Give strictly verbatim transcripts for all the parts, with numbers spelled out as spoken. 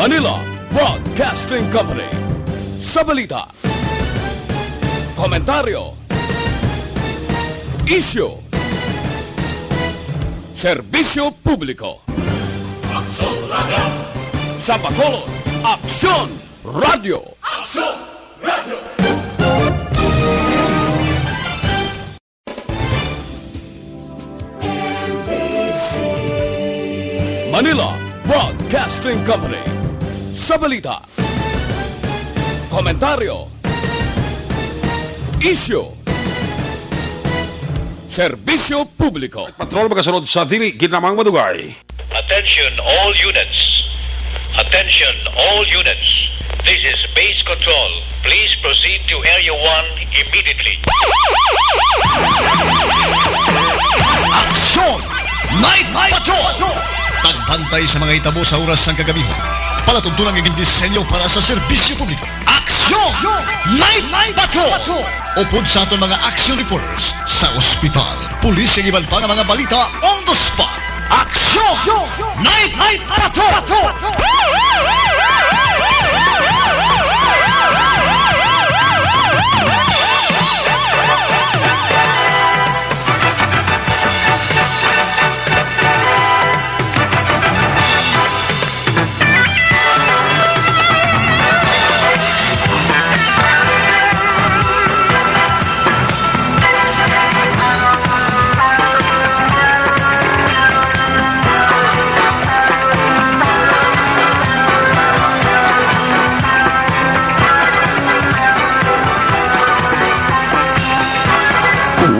Manila Broadcasting Company. Sa balita, komentaryo, isyu, serbisyo publiko. Aksyon Radio. Sa Bacolod, Aksyon Radio. Aksyon Radio. Manila Broadcasting Company. Sa balita, komentaryo, isyu, serbisyo publiko. Patrol magasunod sa dili gid lamang madugay. Attention all units. Attention all units. This is base control. Please proceed to Area one immediately. Aksyon! Night Patrol! Pagbantay sa mga hitabo sa oras sang kagabihon. Palatuntunan nga gindisenyo para sa serbisyo publiko. Aksyon! Night Patrol! Upod sa aton mga action reporters sa ospital, pulis, kag iban pa nga mga balita on the spot. Aksyon! Night Patrol!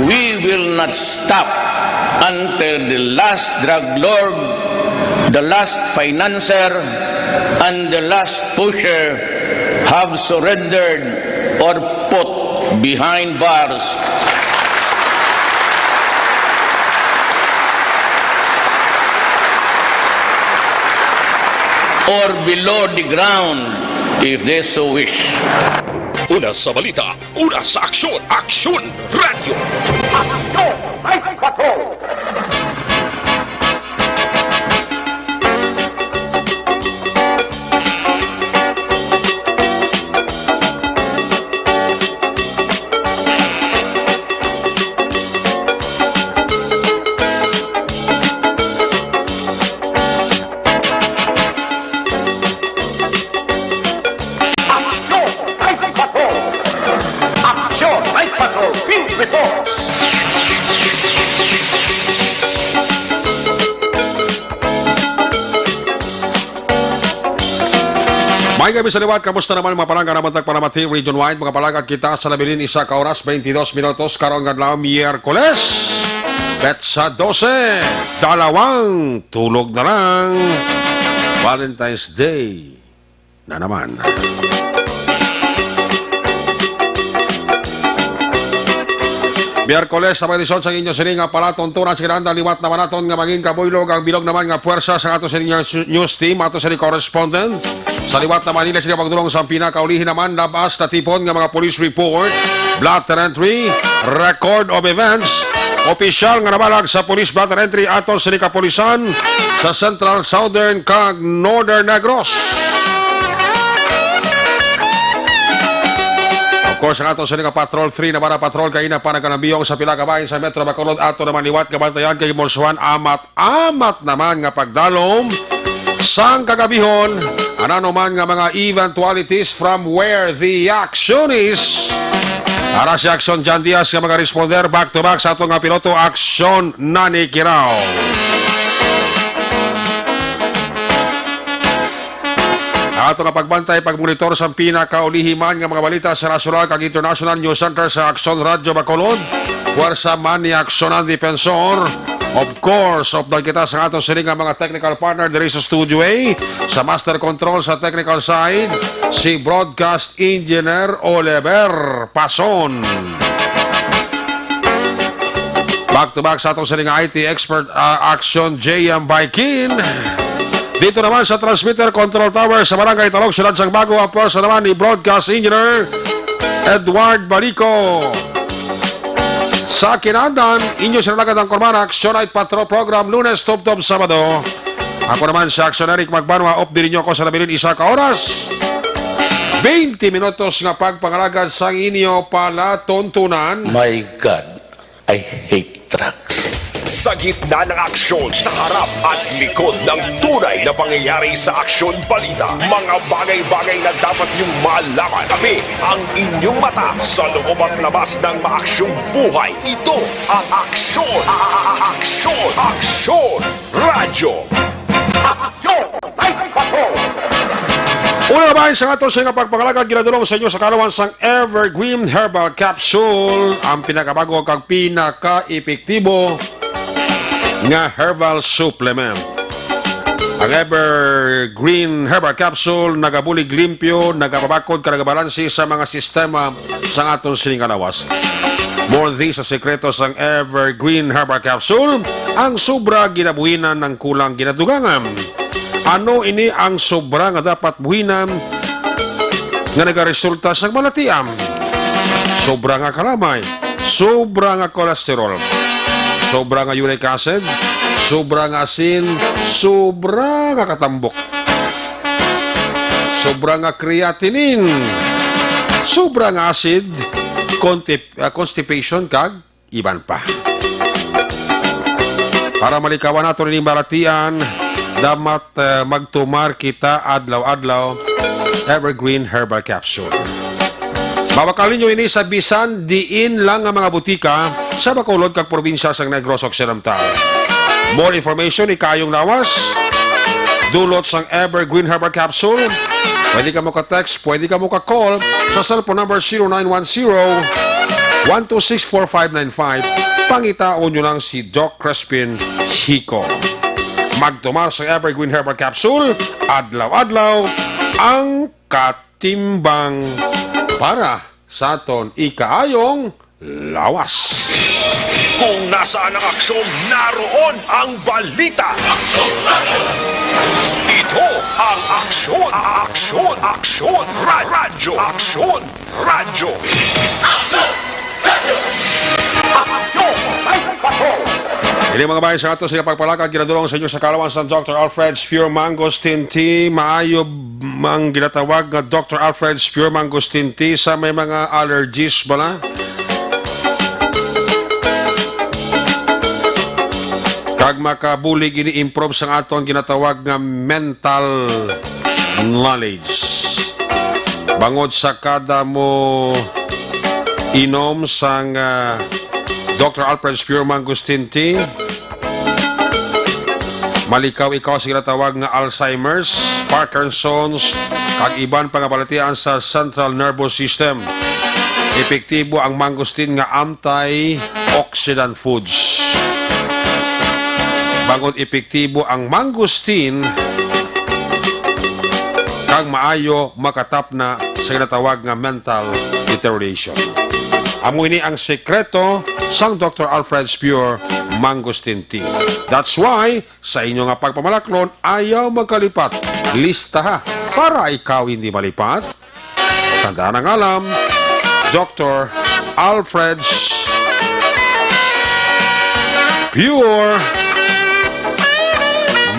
We will not stop until the last drug lord, the last financier, and the last pusher have surrendered or put behind bars or below the ground if they so wish. Una sa balita, una sa aksyon, Aksyon Radyo. Aksyon! Night Patrol! Aksyon! Night Patrol! Aksyon! Night Patrol! Field Reports! May gabi sa liwat, kamusta naman mga palangga naman tag Palamati Region Wide? Mga palangga, kita sa nabilin isa ka oras, twenty-dos minutos, karong adlaw, Miyerkules, petsa dose, dalawang tulog na lang. Valentine's Day na naman. Miyerkules na edisyon sang inyo sini nga palatuntunan sa kinahanglan, liwat naman naton nga mangin kabuylog ang bilog naman nga puwersa sa ato sa inyo news team, ato sa inyo correspondent. Sa liwat naman nila sila pagdulong sa pinakaulihi naman, labas na tipon nga mga police report, blotter entry, record of events, opisyal nga nabalag sa police blotter entry ato sa kapulisan sa Central, Southern, kag Northern Negros. Of course, ang ato sini nga Patrol three na para patrol kay ina pa nagkanambiyong sa pila ka bahin sa Metro Bacolod, ato naman liwat nga bantayan kay gimulsuhan amat-amat naman nga pagdalom sang kagabihon. Ano naman nga mga eventualities from where the action is? Para si Action John Diaz nga mga responder back to back sa ato nga piloto, Action Nani Kirao. Ato nga pagbantay, pagmonitor sa pinakaulihi man nga mga balita sa nasyonal kag international news center sa Aksyon Radyo Bacolod. Puwersa man ni Aksyon ang Defensor. Of course, updan kita sa ato sini nga mga technical partner diri sa Studio A, sa Master Control sa technical side, si Broadcast Engineer Oliver Pason. Back to back sa atong sining I T expert, ah, Action J M Baikin. Dito naman sa transmitter control tower sa Barangay Talog, Siyudad sang Bago, ang pwersa naman ni Broadcast Engineer Edward Balico. Sa kinahanglan, inyo sinalagad ang Kurman Action Night Patrol Program, Lunes tubtob Sabado. Ako naman si Action Eric Magbanwa, update ninyo ako sa nabilin isa ka oras. Twenty minutos nga pagpangalagad sang inyo palatuntunan. My God, I hate drugs. Sa gitna ng aksyon, sa harap at likod ng tunay na pangyayari sa Aksyon Balita, mga bagay-bagay na dapat niyong malaman. Kami ang inyong mata sa loob at labas ng maaksyong buhay. Ito ang Aksyon, a-, a-, a-, Aksyon, Aksyon Radyo. Aksyon Night Patrol. Una na ba sa ato sa nga pagpangalagad, ginadulong sa inyo sa kaalaman sang Evergreen Herbal Capsule, ang pinakabago kag pinaka-epektibo nga herbal supplement. Ang Evergreen Herbal Capsule nagabulig limpyo, nagapabakod kag nagabalanse sa mga sistema sang aton sining kalawas. More this sa sekreto sang Evergreen Herbal Capsule, ang sobra ginabuhinan ng kulang ginadugangan. Ano ini ang sobra nga dapat buhinan nga nagaresulta sa balatian? Sobra nga kalamay, sobra nga cholesterol, sobra nga uric acid, sobra nga asin, sobra nga katambok, sobra nga creatinine, sobra nga acid, constip-, ah, constipation, kag iban pa. Para malikawan nato ning balatian, dapat, eh, magtumar kita adlaw-adlaw Evergreen Herbal Capsule. Mabakal ninyo ini sa bisan diin lang nga mga butika sa Bacolod kag probinsya sang Negros Occidental. More information, ikaayong lawas, dulot sang Evergreen Herbal Capsule. Pwede ka mo ka-text, pwede ka mo ka-call sa cellphone number zero nine one zero, one two six, four five nine five. Pangitaon nyo lang si Doc Crespin Chico. Magtumar sa Evergreen Herbal Capsule, adlaw-adlaw ang katimbang para sa aton ikaayong lawas. Kung nasaan ang aksyon, naroon ang balita. Ito ang Aksyon, Aksyon, Aksyon Ra-, Radyo, Aksyon Radyo. Aksyon! Aksyon! Ini, mga bayan, sa ato sa pagpalakad, ginadulong sa inyo sa kaalaman sang Doctor Alfred's Pure Mangosteen Tea. Maayo ang ginatawag nga Doctor Alfred's Pure Mangosteen Tea sa may mga allergies bala. Kag makabulig ini improve sang aton ginatawag nga mental knowledge. Bangod sa kada mo inom sang, ah, Doctor Alfred's Pure Mangosteen Tea, malikaw ikaw sa ginatawag nga Alzheimer's, Parkinson's, kag iban pa nga balatian sa central nervous system. Epektibo ang mangosteen nga antioxidant foods. Bangod epektibo ang mangosteen, kag maayo makatapna sa ginatawag nga mental deterioration. Amo ini ang sekreto sang Doctor Alfred's Pure Mangosteen Tea. That's why, sa inyo nga pagpamalaklon, ayaw magkalipat. Listaha para ikaw hindi malipat. Tandaan ang alam, Doctor Alfred's Pure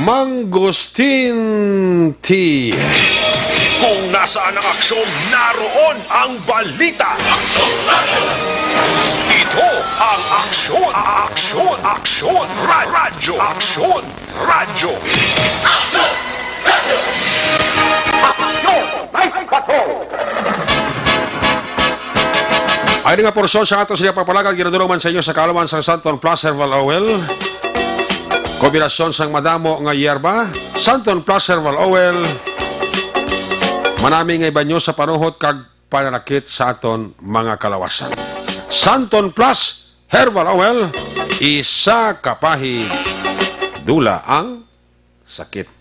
Mangosteen Tea. Kung nasaan ang aksyon, naroon ang balita. Ito ang Aksyon, Aksyon, Aksyon Ra-, Radyo, Aksyon Radyo. Aksyon! Aksyon! Night Patrol! Ay, nga porsyon sa ato sa pagpalakad, ginadulong man sa inyo sa kaalaman sang Santon Plus Herbal Oil. Kombinasyon sang madamo nga yerba, Santon Plus Herbal Oil. Manami nga ibanyo sa panuhot kag pananakit sa aton mga kalawasan. Santon Plus Herbal Oil, isa ka pahid, dula ang sakit.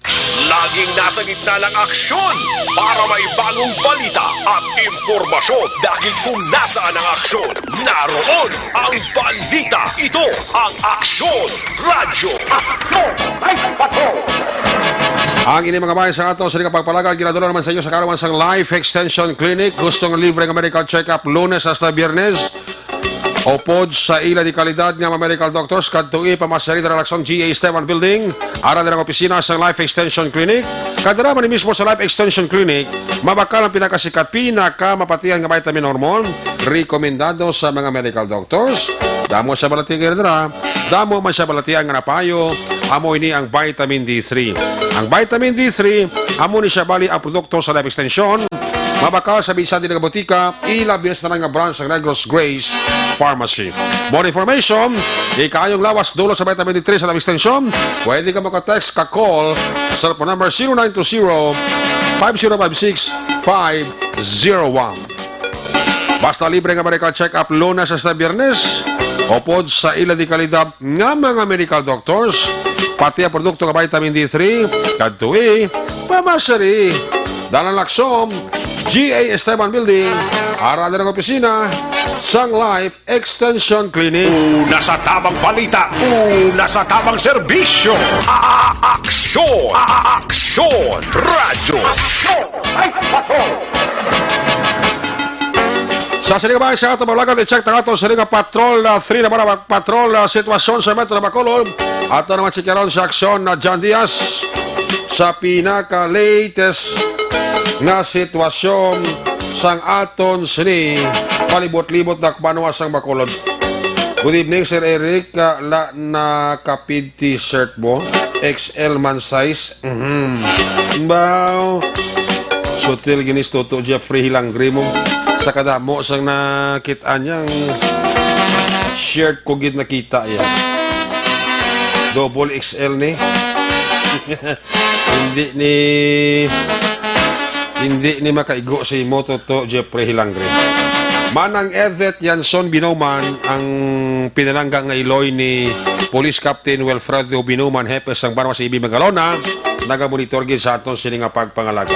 Laging nasa gitna ng aksyon para may bagong balita at impormasyon. Dahil kung nasaan ang aksyon, naroon ang balita. Ito ang Aksyon Radyo. Aksyon! Live Patrol! Ang ini, mga bayan, sa ato sa pagpalakad, ginadulong naman sa inyo sa kaalaman sang Life Extension Clinic. Gusto nga libre nga medical check-up Lunes hasta Biyernes? Upod sa ila di kalidad nga mga medical doctors, kadtoi pamasari dira lang sang G A Esteban Building, ara dira ang opisina sang Life Extension Clinic. Kadira man mismo sa Life Extension Clinic, mabakal ang pinakasikat, pinakamapatihan nga vitamin hormone, rekomendado sa mga medical doctors. Damo siya balatian nga dira, damo man siya balatian nga napayo, amo ini ang vitamin D three. Ang vitamin D three, amo ni siya bali ang produkto sa Life Extension. Mabakal sa bisan dili nga botika, ilabi na sa tanan nga branch sang Negros Grace Pharmacy. More information, ikaayong lawas dulot sa vitamin D three sa Life Extension, pwede ka maka-text, ka-call sa phone number zero nine two zero, five zero five six, five zero one. Basta libre nga medical check-up Lunes hasta Biyernes, upod sa ila di kalidad nga mga medical doctors, pati ang produkto nga vitamin D three, kadtoi pamasari. Dalan Laksom, G A Esteban Building, ara na ang opisina sang Life Extension Clinic. Una sa tamang balita, una sa tamang serbisyo. A-, a-, aksyon, a-, a-, aksyon, radyo. Aksyon, ay, patrol. Sa sini nga bahin sa ato mga vlogger, i-check ta ato sini nga patrol, ah, three na ba na patrol, ah, sitwasyon sa Metro Bacolod. Ato naman checkaron si Aksyon na John Diaz sa pinaka-latest nga sitwasyon sang aton sini palibot-libot na banwa sang Bacolod. Good evening, Sir Eric. Ah, la, nakapid t-shirt mo. X L man size. Mhm. Baw. Sutil ginis Toto Jeffrey Hilangre mo. Sa kadamo sang nakit-an niya, ang shirt ko gid nakita ya. Double X L ni. Hindi ni, hindi ni makaigo sa imo, Toto Jeffrey Hilangre. Manang Edith Yanson Binoman ang pinalangga nga iloy ni Police Captain Wilfredo Binoman, hepe sang Banwa sa Ibi Magalona, nagamonitor gid sa aton sini nga pagpangalaga.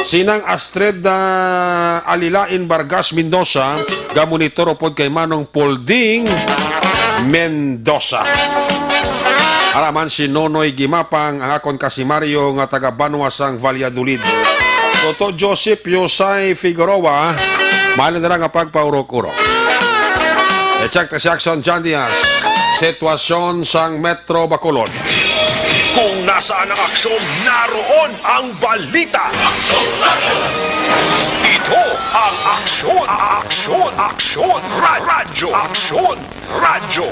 Sinang Astrid, ah, Alilain Vargas Mendoza, gamonitor upod kay Manong Polding Mendoza. Ara man si Nonoy Gimapang, ang akon kasimaryo nga taga Banwa sang Valladolid. Toto Joseph Yosay Figueroa, mahal na nga pagpaurok-urok. E-check ta si Aksyon John Diaz. Sitwasyon sang Metro Bacolod. Kung nasaan ang aksyon, naroon ang balita. Ito ang Aksyon, Aksyon, Aksyon, Ra-, Radyo, Aksyon, Radyo.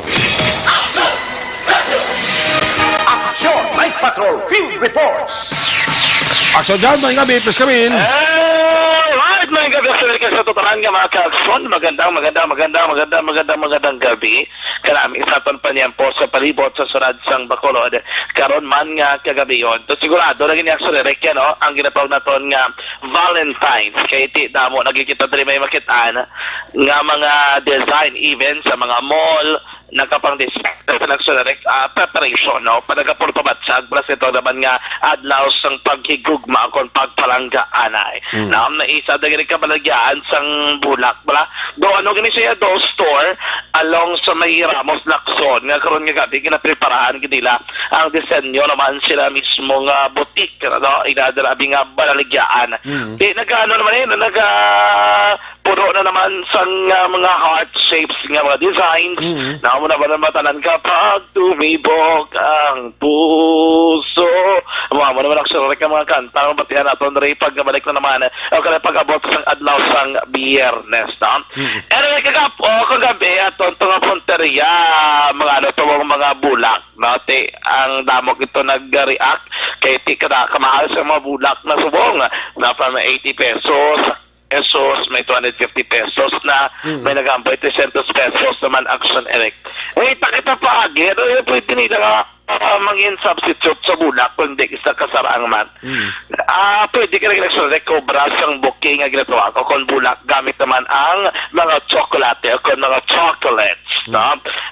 Aksyon, Night Patrol, Field Reports. Aksyon John, maayong gabi, please come in. Alright, maayong gabi, Aksyon, sa tutanan nga mga ka-aksyon. Magandang, magandang, magandang, magandang, magandang, magandang gabi. Kanami sa aton paniyampo sa palibot sa syudad sang Bacolod karon man nga kagabion. To sigurado na gini, Aksyon Eric, yan, no? Ang ginatawag naton nga Valentine's. Kay ti damo na gid kita diri may makitaan nga mga design, even sa mga mall, nakapang-display sa Aksyon Eric, ah, preparation, no? Panagapon pabatsag, plus ito naman nga adlaw sang paghigugma kon pagpalangga anay. Mm. Na, naisa dagiti kabaligyan sang bulak, bala. Do, ano gani siya, do store along sa may Ramos Lacson, nga karon nga gabi ginapreparahan gid nila ang disenyo naman sila mismo nga butik, no? Inadala abi nga balaligyan. Mm. Di nagano naman eh, naga puno na naman sang, ah, mga heart shapes nga mga designs. Mm. Na mo na ba namatanan kapag tumibok ang puso? Amo, amo naman ang surat nga mga kanta nga batihan naton diri pagkabalik na naman, o kaya pag-abot sang adlaw sang Biyernes, no? Mm. Anyway, kagap-, o, kagabi, aton to nga punteriya, mga ano to, mga, mga bulak, no? Ti, ang damo ito nag-react kay ti kada kamahal sa mga bulak na subong, na pa may eighty pesos, pesos, may two hundred fifty pesos na, Mm. may nagambay three hundred pesos naman, Action Eric. Eh, takita pa agi, ano yung pwede nila nga, ah, mangin substitute sa bulak kung di isa kasarang man? Mm. Ah, pwede ka rin, Action Eric, kobra sang bouquet nga ginatawa ko kung bulak gamit naman ang mga tsokolate o kung mga chocolates, Mm. no?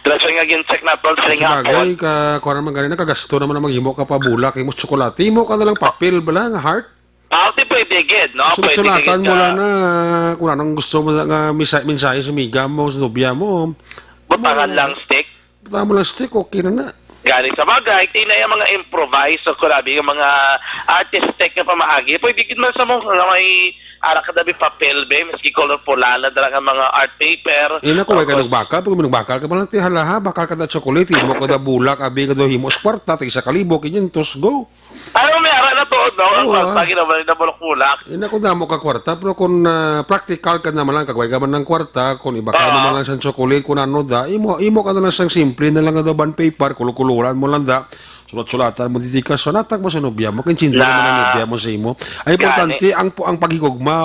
Dahil siya nga gin-check naton sa Sa nga bagay, ka, kuha naman ganun, nakagasto naman ang maghimo ka pa bulak, imo tsokolate, imo ka na lang papel, bala, nga heart? Ah, di pwede gid, no? Pwede gid Sulat-sulatan mo ka lang na kung anong gusto mo nga misa-, mensahe sa amiga mo, sa nobya mo. Butangan Mo lang stick. Butangan mo lang stick, okay na na. Gani sa bagay, tinay ang mga improvise o kulabi nga mga artistic nga pamaagi. Pwede gid man sa mo nga may ara ka dabi papel, be, maski colorful lang, dala nga mga art paper. Ina ko, way ka Tapos, nagbakal, pag nagbakal ka pa lang, ti, hala, ha, bakal ka na chocolate, himo ka na bulak, abi ka daw himo sa kwarta, tag isa ka libo, kinyentos, go. Ano, may ara na tuod, no? Ang Oo, kwarta, ah. Ginawa na bulak-bulak. Ina ko, damo ka kwarta, pero kung, ah, practical ka naman lang, kagway ka man ng kwarta, kung ibakal mo Oo. man lang siyang chocolate, kung ano da, imo, imo ka na lang siyang simple na lang nga daw bond paper, kulukuluran mo lang da, sulat-sulatan mo, dedikasyon, hatag mo sa nobya mo, kay intindihan naman ang Na nobya mo sa imo. Ang importante, Gani. ang pu-, ang paghigugma,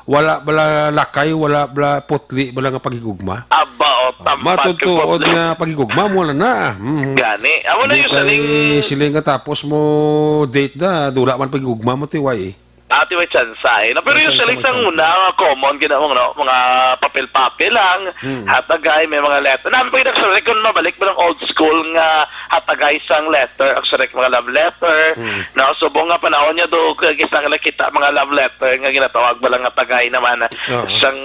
wala bala lakay, wala bala putli, bala nga paghigugma. Aba, o, Oh, tampad ka matutuod putli. nga paghigugma mo, wala na. Mhm. Gani. Amo na Di yung kay saling siling nga tapos mo date na, dula man paghigugma mo, tiway eh. Ati may tsansa eh. No, pero May usually tsansa, may sa tsansa. Una, nga common, gina-, mga, no, mga papel-papel lang, Hmm. hatagay, may mga letter. Namin pa yung nagsabi, kung mabalik mo ng old school nga hatagay sang letter, actually, mga love letter, Hmm. no, subong nga panahon niya do, kag isang nakita mga love letter nga ginatawag ba lang hatagay naman, Oo. sang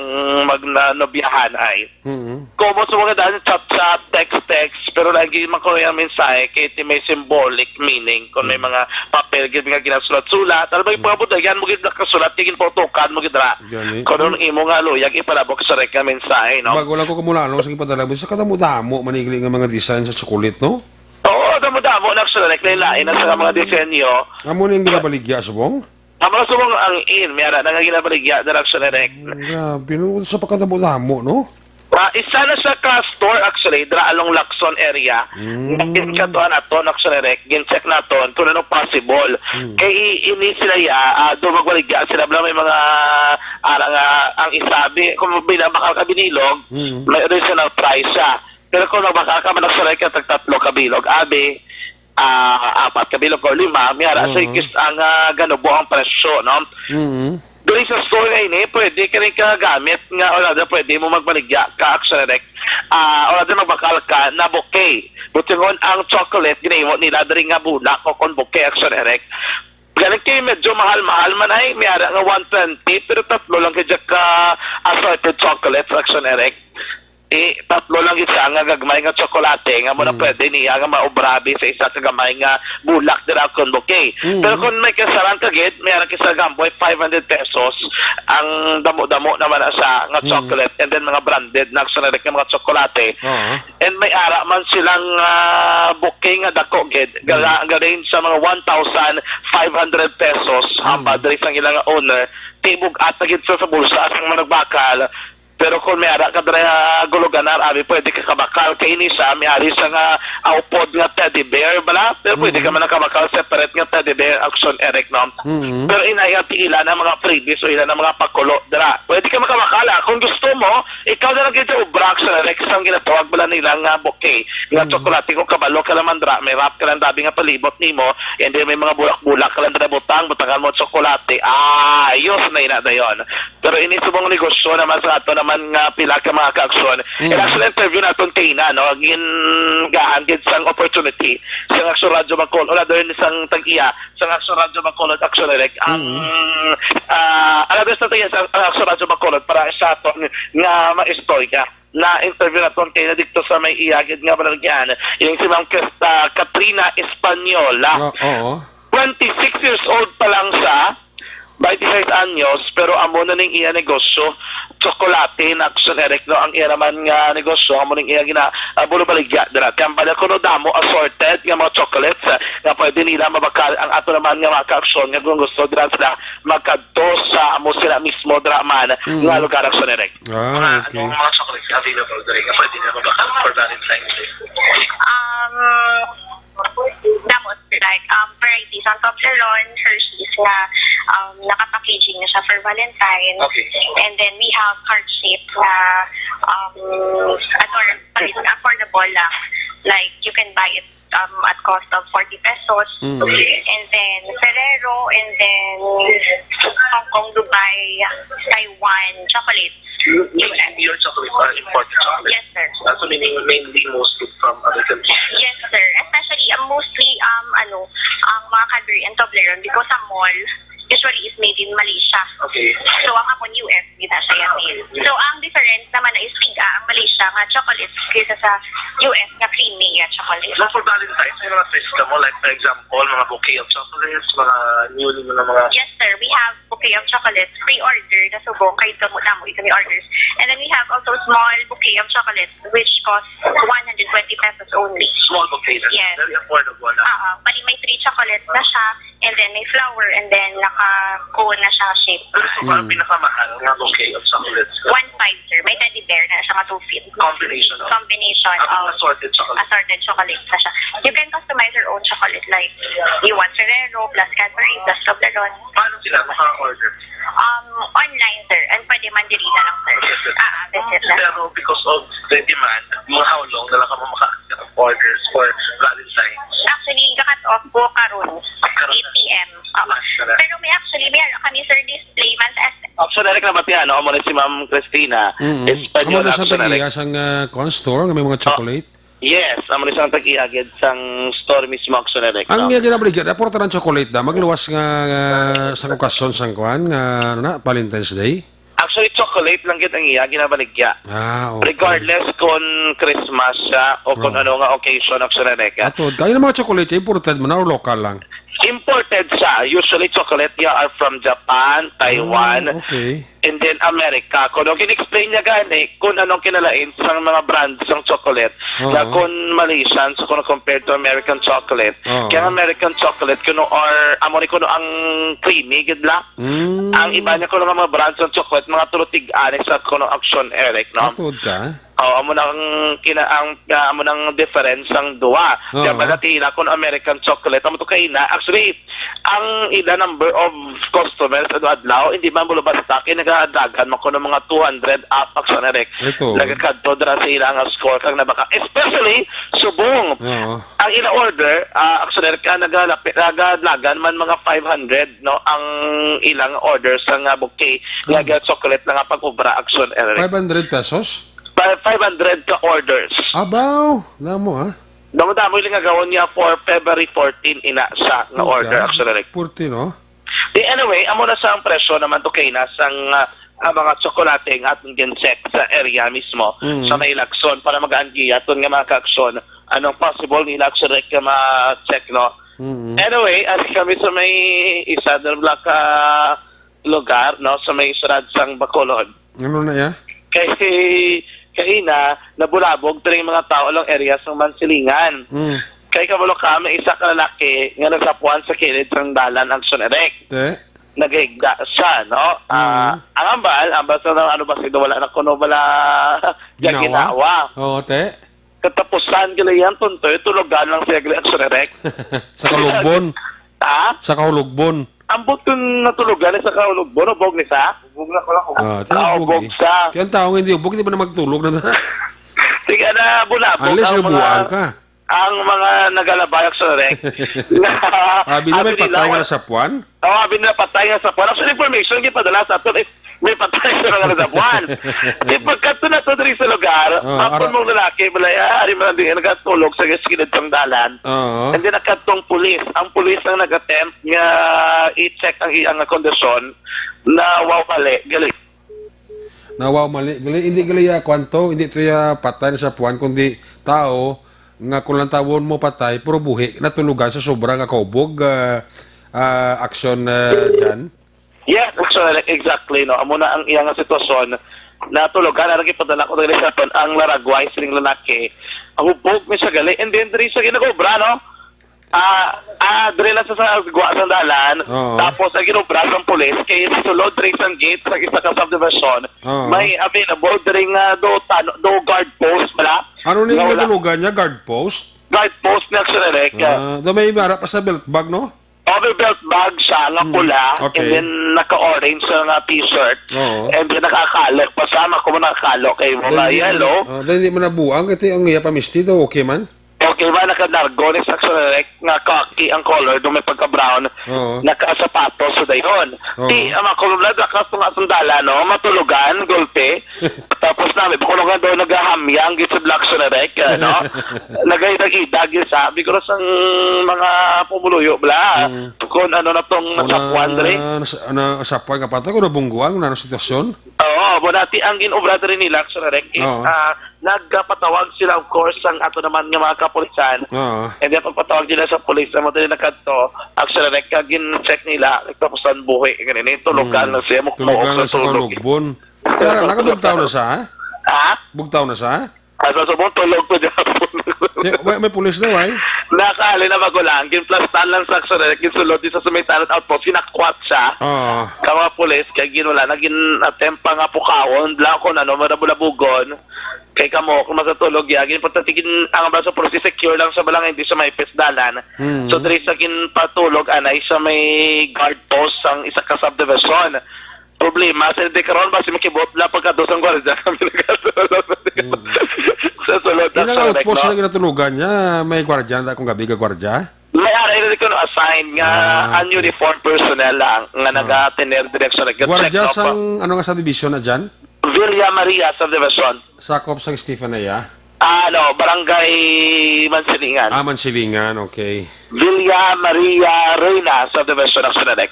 magnanobyahan ay. Mm. Common sa mga daan, chat-chat, text-text, pero lagi man ko yung mensahe, kay ti may symbolic meaning, kung may Mm. mga papel, gid nga ginasulat-sulat, ano ba yung Mm. pagkabuta, yan mo gid nakasulat, kay ginpotokan mo gid ra. Gani. Kung anong imo nga luyag, ipalabok sa rek nga mensahe, no? Bago lang ko kamulalong sa ipadala mo, sa kadamo-damo, manigli nga mga design sa chocolate, no? Oo, damo-damo, na sa rek, lain-lain na sa mga disenyo. Amo na yung ginabaligya, subong? Ang mga subong ang in, may ara na nga ginabaligya, Direk Sonerek. Mm, grabe, no? Sa pagkadamo-damo, no? Ah, isa na siya ka store, actually, dira along Lacson area. Mm. Gin-check naton, actually, Rek. Gin-check naton kung ano possible. Mm. Kay i-, ini sila ya, ah, do magbaligya sila, bala may mga, ara nga, ang isabi, kung binabakal ka binilog, Mm. may original price siya. Pero kung magbakal ka man, actually, ka tag tatlo ka bilog, abi, ah, apat ka bilog o lima, may ara sa Oo. ikis ang, ah, ganubo ang presyo, no? Mm. Diri sa store nga ini, pwede ka rin kagamit nga, wala na, pwede mo magbaligya ka, Action Direct. Ah, wala na, magbakal ka na bouquet. Butingon ang chocolate, ginahimo nila diri nga bulak o kon bouquet, Action Direct. Galing kay medyo mahal-mahal man ay, may ara nga one twenty, pero tatlo lang kay ka assorted chocolates, Action Direct. Eh, tatlo lang gid siya nga gagmay nga tsokolate nga mo na Mm. pwede niya nga maubrabi sa isa ka gamay nga bulak dira kon bouquet. Mm. Pero kung may kasaran ka gid, may ara kisa gamboy five hundred pesos ang damo-damo naman na siya nga Mm. chocolate and then mga branded na generic nga mga tsokolate. Oo. And may ara man silang, ah, bouquet nga dako gid, Mm. gala, ga-range sa mga one thousand five hundred pesos ang Mm. padre sang ilang owner. Tibog ata gid sa, sa bulsa sang managbakal. Pero kung may ara ka dira, Guluganar, abi, pwede ka kabakal. Kay ini siya, may ari siya nga, ah, upod nga teddy bear, bala? Pero pwede ka Mm. man nakabakal separate nga teddy bear, Action Eric, no? Mm. Pero inay, ang ila na mga freebies o ila na mga pakulo dira. Pwede ka makabakal, ah. Kung gusto mo, ikaw na lang gid yung obra, Action Eric, sa ginatawag bala nila nga bouquet. Nga Mm. tsokolate, kung kabalo ka naman dira, may wrap ka lang dabi nga palibot nimo, and then may mga bulak-bulak ka lang dira butang, butangan mo tsokolate. Ah, ayos na ina dayon. Pero ini subong negosyo naman sa ato naman nga pila ka mga ka-aksyon. Mm. And actually, interview naton kay na, no? Gingaan gid sang opportunity sang Aksyon Radyo Bacolod. Wala daw yun sang tag-iya sang Aksyon Radyo Bacolod, actually, like, ang, Mm. ah, alam mo sa tag-iya sang Aksyon Radyo Bacolod para sa aton nga maistorya. Na-interview naton kay na dito sa may iya gid nga baligyan. Yung si Ma'am Kat-, ah, Katrina Española. O-, oo. Twenty-six years old pa lang siya. Twenty-six anyos, pero amo na ning iya negosyo, tsokolate na Action Eric, no? Ang iya naman nga negosyo, amo ning iya gina-, ah, bulubaligya dira. Kaya bala kuno damo assorted nga mga chocolates, ah, nga pwede nila mabakal ang ato naman nga mga ka-aksyon nga kung gusto dira sila magkadto sa amo sila mismo dira man Mm. nga lugar, Action Eric. Ah, Mga, okay. Anong mga chocolates available diri nga pwede nila mabakal for Valentine's Day? Um, damo, like, um, varieties. Ang Toblerone, Hershey's nga, um, naka-packaging na siya for Valentine. Okay. And then we have heart shape na, um, adorable, affordable lang. Like, you can buy it, um, at cost of forty pesos. Mm. And then Ferrero, and then Hong Kong, Dubai, Taiwan, chocolate. Your, your, your chocolate are imported chocolate? Yes, sir. Ah, so meaning mainly mostly from other countries? Yes, sir. Especially, um, mostly, um, ano, ang mga Cadbury and Toblerone because sa mall, usually is made in Malaysia. Okay. So, ang amon U S, di na siya yan made. Okay. So, ang difference naman na is tiga ang Malaysia nga chocolate kaysa sa U S nga creamy nga chocolate. Now, for Valentine's, may mga twist ka mo? Like, for example, mga bouquet of chocolates, mga newly, mga, mga Yes, sir. We have bouquet of chocolates. Pre-order na subong. Kahit kamo, namo, ito may orders. And then we have also small bouquet of chocolates, which costs one hundred twenty pesos only. Small bouquet na. Yes. Very affordable na. Oo. Bali, may three chocolates na siya. And then may flower, and then naka-cone na siya shape. Pero ito ba ang Mm. pinakamahal nga bouquet of chocolates? One five, sir. May teddy bear na siya nga two feet. Combination of Combination Ang of assorted chocolate. Assorted chocolate na siya. You can customize your own chocolate, like, you want Ferrero, plus Cadbury, plus Toblerone. Paano sila maka-order? Um, online, sir. And pwede man diri na lang, sir. Visit. Ah, ah, visit na. Pero because of the demand, mga how long na lang kamo maka-accept of orders for Valentine's? Actually, kakat off po karon, Karon. Eight P M. Oo. Karon. Pero may actually, may ano kami, sir, display man sa S M. Actually, direct na batihan, no? Amo ni si Ma'am Christina. Mm-hmm. Espanyol, Amo na sa actually, tag-iya sang, ah, kuan store nga may mga Oh. chocolate? Yes, amo ni sang tag-iya gid sang store mismo, actually, direct, Ang no? iya ginabaligya, dapat ang chocolate da, magluwas nga, nga sa okasyon sang kuan, nga, ano na, Valentine's Day? Actually, chocolate lang gid ang iya ginabaligya. Ah, okay. Regardless kung Christmas siya o kung Oh. ano nga occasion, actually, direct, ah. Ato, kayo ng mga chocolate, imported mo na or local lang? Imported siya. Usually, chocolate niya are from Japan, Taiwan, Ah, okay. and then America. Kung ano, gin-explain niya gani kung anong kinalain sa mga brands ng chocolate na Oo. kung Malaysian, so kung compared to American chocolate. Oo. Kaya ang American chocolate, kuno or, amo ni kuno ang creamy, gid la. Mm. Ang iba niya kuno nga mga brands ng chocolate, mga tulutig ani sa kuno action, Eric, no? Atod ka? Oh, amo na ang kina-, ang, ah, amo nang difference sang duha. Oo. Kaya ba dati ila kun American chocolate, amo to kay na. Actually, ang ila number of customers ano adlaw, hindi man bulo basta kay nagadagan man kuno mga two hundred up ang sa direct. Ito. Nagakadto dira sa ila nga score kag nabaka. Especially, subong. Oo. Ang ila order, ah, actually, ka nagalapit, nagadagan man mga five hundred, no, ang ilang order sa nga bouquet. Nga Hmm. ga chocolate na nga pag-obra, action, Eric. Five hundred pesos? Fi-, five hundred ka orders. Abaw, namo, ha? Damo-damo yung nga gawon niya for February fourteen, ina sa nga Puta, order, actually, like. Fourteen, oh. Di, anyway, amo na sa ang presyo naman to kay na sang, ah, ah, mga tsokolate nga atong gin-check sa area mismo, Mm. sa may Lacson, para magaan giyaton nga mga ka-aksyon, anong possible ni Lacson, like, nga ma-check, no? Mm. Anyway, as kami sa may isa na bala ka lugar, no, sa may syudad sang Bacolod. Ano na iya? Kay, kay na, nabulabog diri mga tao along area sa Mansilingan. Mm. Kay kabalo ka, may isa ka lalaki nga nagsapuan sa kilid sang dalan, action, Eric. Te? Nagahigda siya, no? Ah, Mm. ang ambal, ambal sa ano ba, sino wala na kuno bala Ginawa? ginawa. Oo, te. Katapusan, gali yan, tuntoy, tulugan lang siya, gali, action, Eric. Sa Kalugbon. Ha? Sa Kalugbon. Ambot kun natulugan ni sa Kalugbon, ubog ni sa? Ubog na ko lang, ubog. Ah, ito Ah, ubog ubog eh. sa. Kaya ang tao nga hindi ubog, hindi ba na magtulog na? Sige na, bulabog Unless ang mga, nabuang ka. ang mga nagalabayak sa rek. Abi na may Abi nila, patay nga wal-, sa puwan? Oh, abi na patay nga sa puwan. Actually, information, gipadala sa aton is may patay sa mga sa puwan. Di pagkadto na to diri sa lugar, Oh, hapon ara- mong lalaki, balay, ah, ari man din, nagatulog sa gilid sang dalan. Oo. And then, nakadtong pulis. Ang pulis ang nag-attempt nga i-check ang iyang kondisyon na wow mali. Gali. Na wow mali. Gali, hindi gali ya kwanto, hindi to ya patay na sa puwan, kundi tao nga kung lantawon mo patay, pero buhi, natulugan sa sobra nga kaubog, ah, ah, action, ah, Jan? Yes, actually, exactly, no. Amo na ang iya nga sitwasyon. Natulugan, ang gipadala ko dali sa aton ang laragway sining lalaki. Ang hubog mi sa gali, and then diri sa ginagobra, no? Ah, ah, diri lang sa, sa gwa sang dalan. Oo. Tapos ang ginobra sang pulis kay sulod diri sang gate sa isa ka subdivision. Oo. May available diri nga do tano, do guard post bala. Ano ni Nga yung wala. natulugan niya? Guard post? Guard post na sa direct. Ah, do may mara pa sa belt bag, no? Oh, may belt bag siya nga Hmm, pula, okay. and then naka-orange siya nga t-shirt, Oo. and then nakakalok pa siya, mako mo nakakalok kay mga Then, hindi yellow. man, oh, then hindi man nabuang, kasi ang iya pamisti daw, okay man? Okay ba, naka-nargo ni sa direct nga khaki ang color, do may pagka-brown, Oo. naka-sapatos sa dayon. Oo. Di, ang mga kulubla, nakasunga sandala, no? Matulugan, gulpi. Tapos na, may bakulungan daw nagahamyang gid sa Black Sonerec, ano? Nagaidag-idag yun sa, bigro sang mga pumuluyo, bla. Mm. Kung ano na tong Kung nasapuan, na, dre. nas-, na, sapuan ka pa, kung nabungguan, kung ano sitwasyon? Oo, mo dati ang ginobra dre ni Black Sonerec, eh, Oo. ah, nagpatawag sila, of course, ang ato naman nga mga kapulisan. Oo. And then, pagpatawag nila sa pulis, amo din nakadto, actually, like, kag gin-check nila, like, tapos ang buhi, ganun, eh, tulugan Mm. lang siya, mukmuok Tulugan lang sa sa tulog. kalugbon. Tara, nakabugtaw na sa, ha? Ha? Bugtaw na sa? Asa subong tulog ko gihapon. Ti-, may, may pulis daw, ay? Nakali na ba ko lang? Ginplastan lang sa action, eh. Ginsulod di sa Sumitan at Outpost. Ginakwat siya. Oo. Sa mga pulis, kay ginwala na gin-attempt pa nga pukawon. Bla ko na, no, marabugon. Kay kamo, kung masatulog, ya, ginpagtatigin ang ba sa pulis, secure lang sa balangay, hindi sa may pisdalan. Hmm. So, diri sa ginpatulog, anay sa may guard post ang isa ka subdivision. Problema, sa di karon, basi makibot lang pagkadto sang gwardiya kami nagkatulog. Mm. Sa sulod na Ilang sa outpost Recto. na ginatulugan niya? May gwardiya na akong gabi ka gwardiya? May aray na ko assign nga Ah, okay. ununiformed personnel lang nga Ah. nag-atender direksyon. Gwardiya Nag-check up. sang ano nga subdivision na dyan? Villa Maria subdivision. Sakop sang Stephen Aya? Ah, ano, Barangay Mansilingan. Ah, Mansilingan, okay. Villa Maria Reina subdivision, actually, like,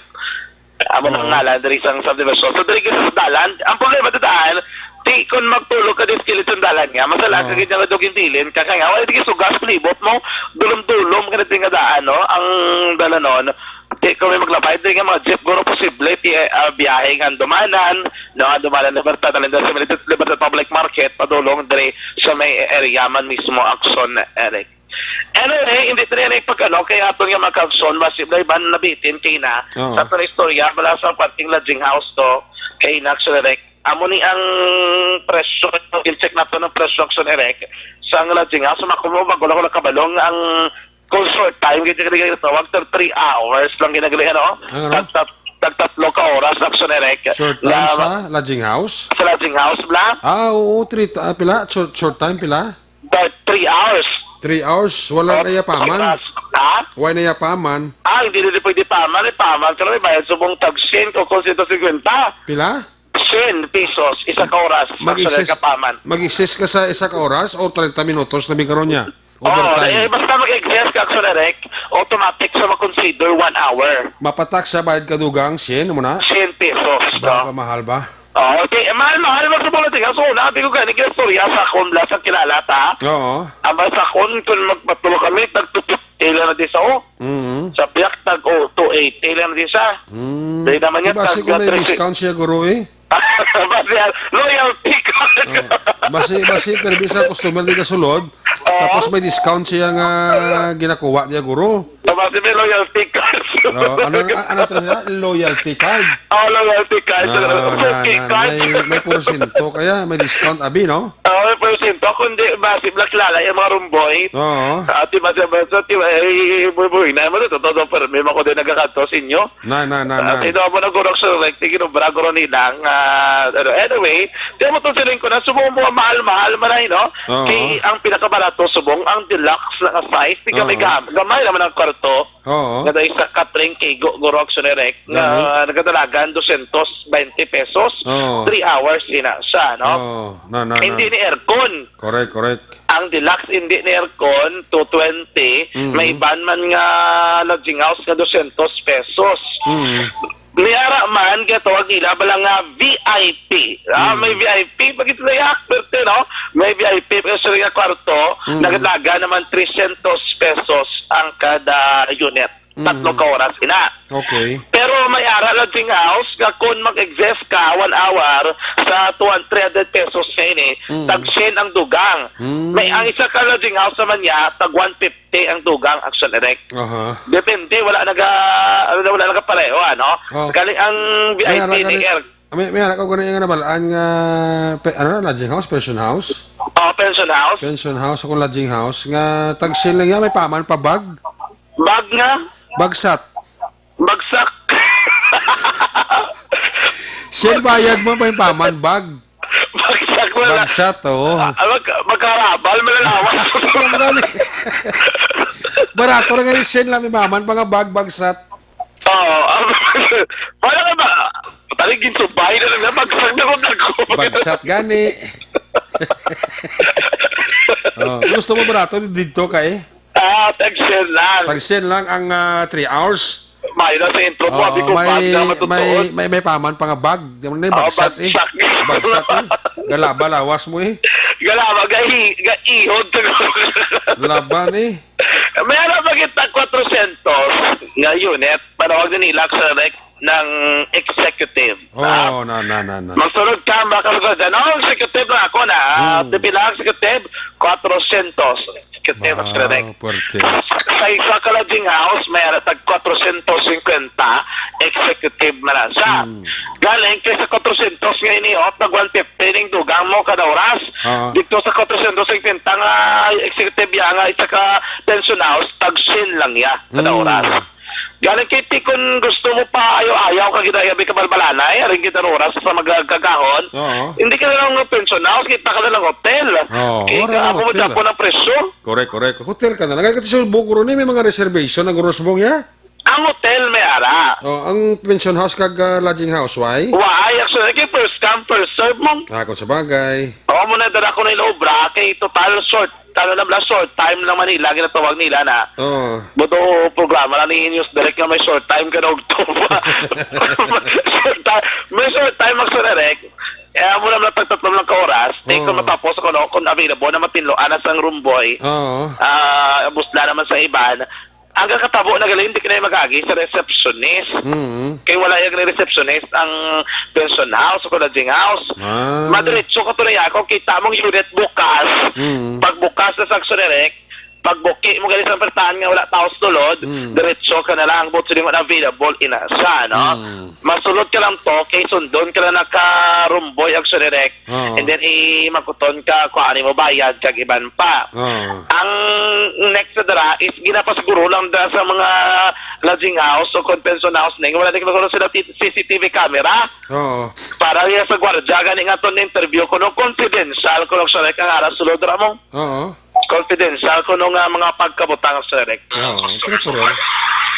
Amo Oo. nang ngalan diri sang subdivision. So, diri gyud sa dalan, ang problema didaan, ti kon magtulog ka diri sa kilid sang dalan nga, masalaan ka Oo. gid nga dugin-tilin ka, kay nga, wala di sugas, libot mo, dulom-dulom ka na diri nga daan, no? Ang dalanon, ti kon may maglabay, diri nga mga jeep, guro posible, ti, ah, biyahe nga Andumanan, no? Andumanan, Libertad, Alindar, sa Libertad Public Market, padulong diri sa may area man mismo, Action, Eric. Anyway, hindi diri na ipag-ano, kay aton nga mga kaugson, basi na iban nabitin kay na, Oo. sa aton istorya, bala sa parting lodging house to, kay na, actually, Rek, amo ni ang presyo, in-check nato ng presyo, actually, Rek, sa ang lodging house, so, makuha mo, bago lang ko nakabalong, ang kung short time, kaya kaya tawag, tag three hours lang ginagaling, ano? Ang ano? Tag-, tag-, tagtatlo ka oras, actually, Rek, Short na time sa lodging house? sa lodging house, bla? Ah, oo, three, ah, pila? Short, short time, pila? About three hours. Three hours? Walang Oh, ayapaman? oras. Ha? Why na yapaman? Ah, hindi, hindi pwede paman. Eh, paman ka lang, may bayad subong tag siyento o siyento cincuenta. Pila? Siyento pesos, isa ka oras. Mag-exist, Sa ka paman. mag-exist ka sa isa ka oras o treinta minutos na may karon niya? Oo, Overtime. eh, basta mag-exist ka, Action Direct, automatic sa mag-consider one hour. Mapatak sa bayad ka dugang, siyento mo na? Siyento pesos, Ba, no? ba, mahal ba? Oh, okay. Eh, mahal, mahal, mahal sa mga tigas. So, nabi ko gani, ginastorya sa akon, bla, sa kilala ta. Oo. Ang bala sa akon, kung magpatulo kami, tag two fifty lang na di sa, oh. Mm. Sa biyak, tag, oh, two eighty lang na di sa. Mm. Dahil naman Di yan, basi tag kung may three fifty. discount siya, guro, eh. Basi, ah, loyalty card. Oh. Basi, basi, pero bisa customer di kasulod. Oo. Tapos may discount siya nga ginakuha niya, guro. Basi may loyalty card. Oh, ano, ano, ano to niya? Loyalty card. Oh, loyalty card. Ah, na, Loyalty na, card. may, may porsyento kaya, may discount, abi, no? Oh, may porsyento. Kundi ba, si Black Lala, yung mga rumboy. Oo. Ah, di ba, di ba, so, di ba, eh, buhay-buhay na, mo, totoo, pero may mga kundi nagkakadto sa inyo. Na, na, na, Ah, na. Sino mo nagurok sa rek, tigil, obra, guro nilang, ah, ano, anyway, di mo to siling ko na, subong mo, mahal-mahal man ay, no? Oo. Kay ang pinakabarato, subong, ang deluxe na size, di kami Oo. gam-, gamay naman ang kwarto. Oo. Nga dahil sa Catherine Kigo, Guro Action Direct, nga Gani? nagadalagan dosyentos baynte pesos, Oo. three hours ina siya, no? Oo. Na, na, na. Hindi ni aircon. Correct, correct. Ang deluxe hindi ni aircon, two twenty. Mm. May iban man nga lodging house nga dosyentos pesos. Mm. May ara man, ginatawag nila bala nga V I P. Ah, Mm. may V I P, pag ito na yung expert, eh, no? May V I P, pero sa nga kwarto, Mm. nagdaga naman tresyentos pesos ang kada unit. Tatlo Mm. ka oras, ina. Okay. Pero may ara lodging house nga kung mag-exist ka, one hour, sa two hundred, three hundred pesos nga ini, Mm. tag siyam ang dugang. Mm. May ang isa ka lodging house naman niya, tag one fifty ang dugang, Action Direct. Aha. Depende, wala naga-, ano na, wala nagapareho, ano? Oh. Galing ang May V I P ara ni gani, Air. may, may ara ko gani nga nabalaan nga, pe-, ano na, lodging house, pension house? Oh, pension house. Pension house, akong lodging house, nga tag siyam lang yan, may paman pa bag. Bag nga? Bagsat. Bagsak. Siyam bayad mo, may paman bag. Bagsak mo na. Bagsat, oo. Ah, mag-, magkarabal, malalawas. Alam na ni. Barato lang nga yung siyam lang, may paman pa nga bag, bagsat. Oo. Parang ba, parang ginsubay na lang na, bagsak na kung ako. Bagsat gani. Oh, gusto mo barato dito kay? Ah, tag siyam lang. Tag siyam lang ang, ah, three hours. Mayo na sa intro mo, Oo, abi ko, may, bag na matutuon. may, may, may paman pa nga bag. Di mo na yung Oo, bagsat, eh. bagsak. Bagsat, eh. Galaba, lawas mo, eh. Galawa, gai-, gaihod. Laban, eh. May ara ba kita four hundred nga unit, panawag na nila sa rec ng executive. Oh, na, na, na, na. Magsunod ka, baka sa ganun, executive na ako na. Hmm. Di bilang executive, four hundred. Executive, mas correct. Wow, puwerte. Sa isa ka lodging house, may ara tag four hundred fifty executive man siya. Hmm. Galing kay sa four hundred nga ini, oh, tag one fifty ning dugang mo kada oras. Ah. Dito sa four hundred fifty nga executive ya nga isa ka pension house, tag cien lang ya kada Hmm. oras. Galing kay ti, kun gusto mo pa ayaw-ayaw ka ginayabi ka balbalanay, aring kita oras sa magagagahon. Oo. Hindi ka na lang pension house, kita ka na lang hotel. Oo, kay wala ka na amo mo hotel, dyan po ah. Ng presyo. Correct, correct. Hotel ka na lang. Kaya kasi sa Bugro ni, may mga reservation ang Gurusbong, ya? Ang hotel may ara. Oh, ang pension house kag, ah, lodging house, why? Why? Actually, kay first come, first serve mo. Ah, kung sa bagay. Oo, mo na dala ko na yung obra, kay total short. Ano na bala, short time lang Manila, ginatawag nila na. Oo. Buto programa na ni News Direct nga may short time ka na og tuba. Short time, may short time magsurerek. Eh, amo naman ang tagtatlo lang ka oras. Eh, kung Oo. Matapos ako, no, kung available na matinlo, anas ang room boy. Oo. Ah, busla naman sa iban. Ang kakatabo na galing, hindi ka na magagi sa receptionist. Mm. Kay wala yung receptionist ang pension house o lodging house. Ah. Madiretso ka to na yako, kita mong unit bukas. Mm. Pagbukas na sa Axonerec, pagbuki mo gali sa pertahan nga wala tao sulod, Mm. diretso ka na lang, but sila mo available, ina siya, no? Mm. Masulod ka lang to, kay sundon ka lang naka-room boy ang Axonerec. Oo. And then, i-, makuton ka kung ano mo bayad, kag iban pa. Oo. Ang next na dara is ginapasiguro lang da sa mga lodging house o convention house ning wala ni siguro sila ti-, C C T V camera. Oo. Para ya sa gwardiya gani nga to interview kuno confidential kuno sa ka ara sulod ra mo. Oo. Confidential kuno nga mga pagkabutang sa rek. Oo, correct, correct.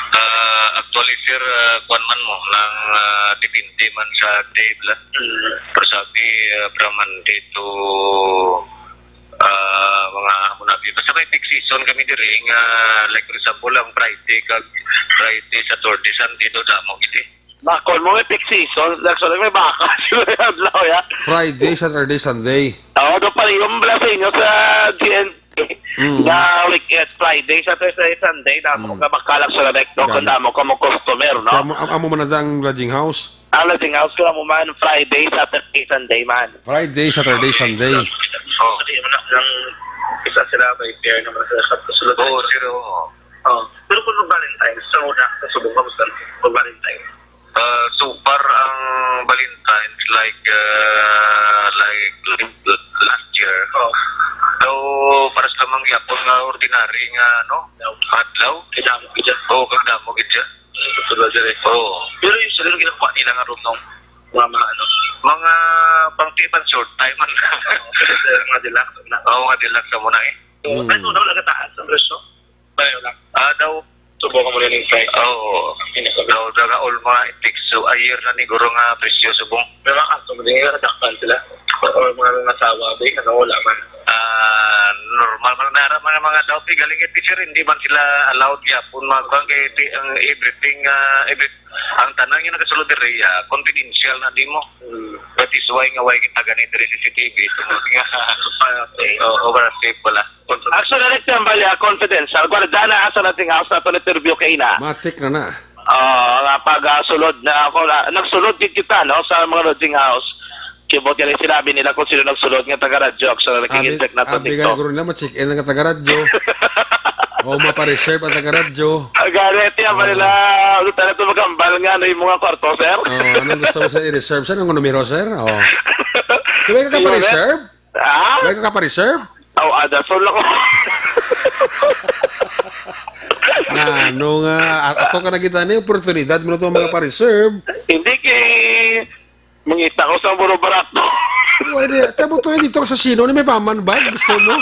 Ah, actually, sir, ah, kuwan man mo, lang, ah, depende man sa day, bla. Mm. Pero sabi, ah, from Monday to, ah, mga amo na, basta may peak season kami diri nga, like, for example, ang Friday, kag Friday, Saturday, Sunday, do damo gid eh. Bakol mo, may peak season, like, so, may baka, adlaw, ya. Friday, Saturday, Sunday. Oo, do pa rin yung bala sa inyo sa G N P. Mm. Nga weekend, Friday, Saturday, Sunday, damo Mm. ka bakalag sa Rebecto, Damo. Kung damo ka mo customer, no? Amo, am-, amo man na ang lodging house? Ang lodging house ko mo man, Friday, Saturday, Sunday man. Friday, Saturday, Sunday. Oh. Kasi mo na, ng isa sila, by pair naman sa, sa sulod. Oo, sir, oo. Oh. Pero kung Valentine's, sa una, sa subong, kamusta? Kung Valentine's. Uh, so far, ang Valentine's, like, uh, like, last year. Oh. Daw, para sa lamang gyapon nga ordinary nga, ano, adlaw. Kay damo gid siya. Oo, kay damo gid siya. Sulod diri. Oo. Pero yung sila, ginakuha nila nga room nung mga, mga, ano, mga pang, pang short time man. Oo, mga deluxe na. Oo, mga deluxe na muna eh. So, Mm. Ano na, wala kataas ang presyo? Pareho lang. Ah, daw. Subong mo rin yung price. Oo. Hindi ko Daw, daw nga all mga index, so, a year na ni guro nga presyo subong. May mga customer din, yung nadakpan sila. Or mga, mga asawa, ba, ano, wala man. Ah, normal man, nara man ang mga daw, pi, galing kay teacher, hindi man sila allowed gyapon, mga kuwan, kay ti-, ang everything, ah, every-, ang tanan yung nagasulod diri, ah, confidential na di mo. Hmm. That is why nga, why kita gani diri C C T V, tungod nga, Ah, okay. Oo, para safe pala. Actually, like, tambal ya, confidential. Guarda na sa lodging house na to, interview kay ina. Matik na na. Oo, nga pag, ah, sulod na ako, na, nagsulod gid kita, no, sa mga lodging house. Kibot yan yung sinabi nila kung sino nagsulod nga taga-radyo. Actually, Abi, nag-inject na to abi TikTok. Nga, guro nila, ma-check-in ang taga-radyo. O, mapa-reserve ang taga-radyo. Ah, galit yan, Oo. Manila. Ano tayo ito magambal nga, ano yung mga kwarto, sir? Oo, anong gusto mo sa i-reserve, sir? Anong numero, sir? Oo. Di ba ka Yung pa-reserve? Ah? May ka pa-reserve? Aw, ada, so lang. Na, ano nga, a-, ato ka nakita ni oportunidad mo na itong mga pa-reserve. Hindi kay mangita ko sa muro barato. Pwede. Tamo to, eh, dito ka sa sino, ni may paman ba? Gusto mo?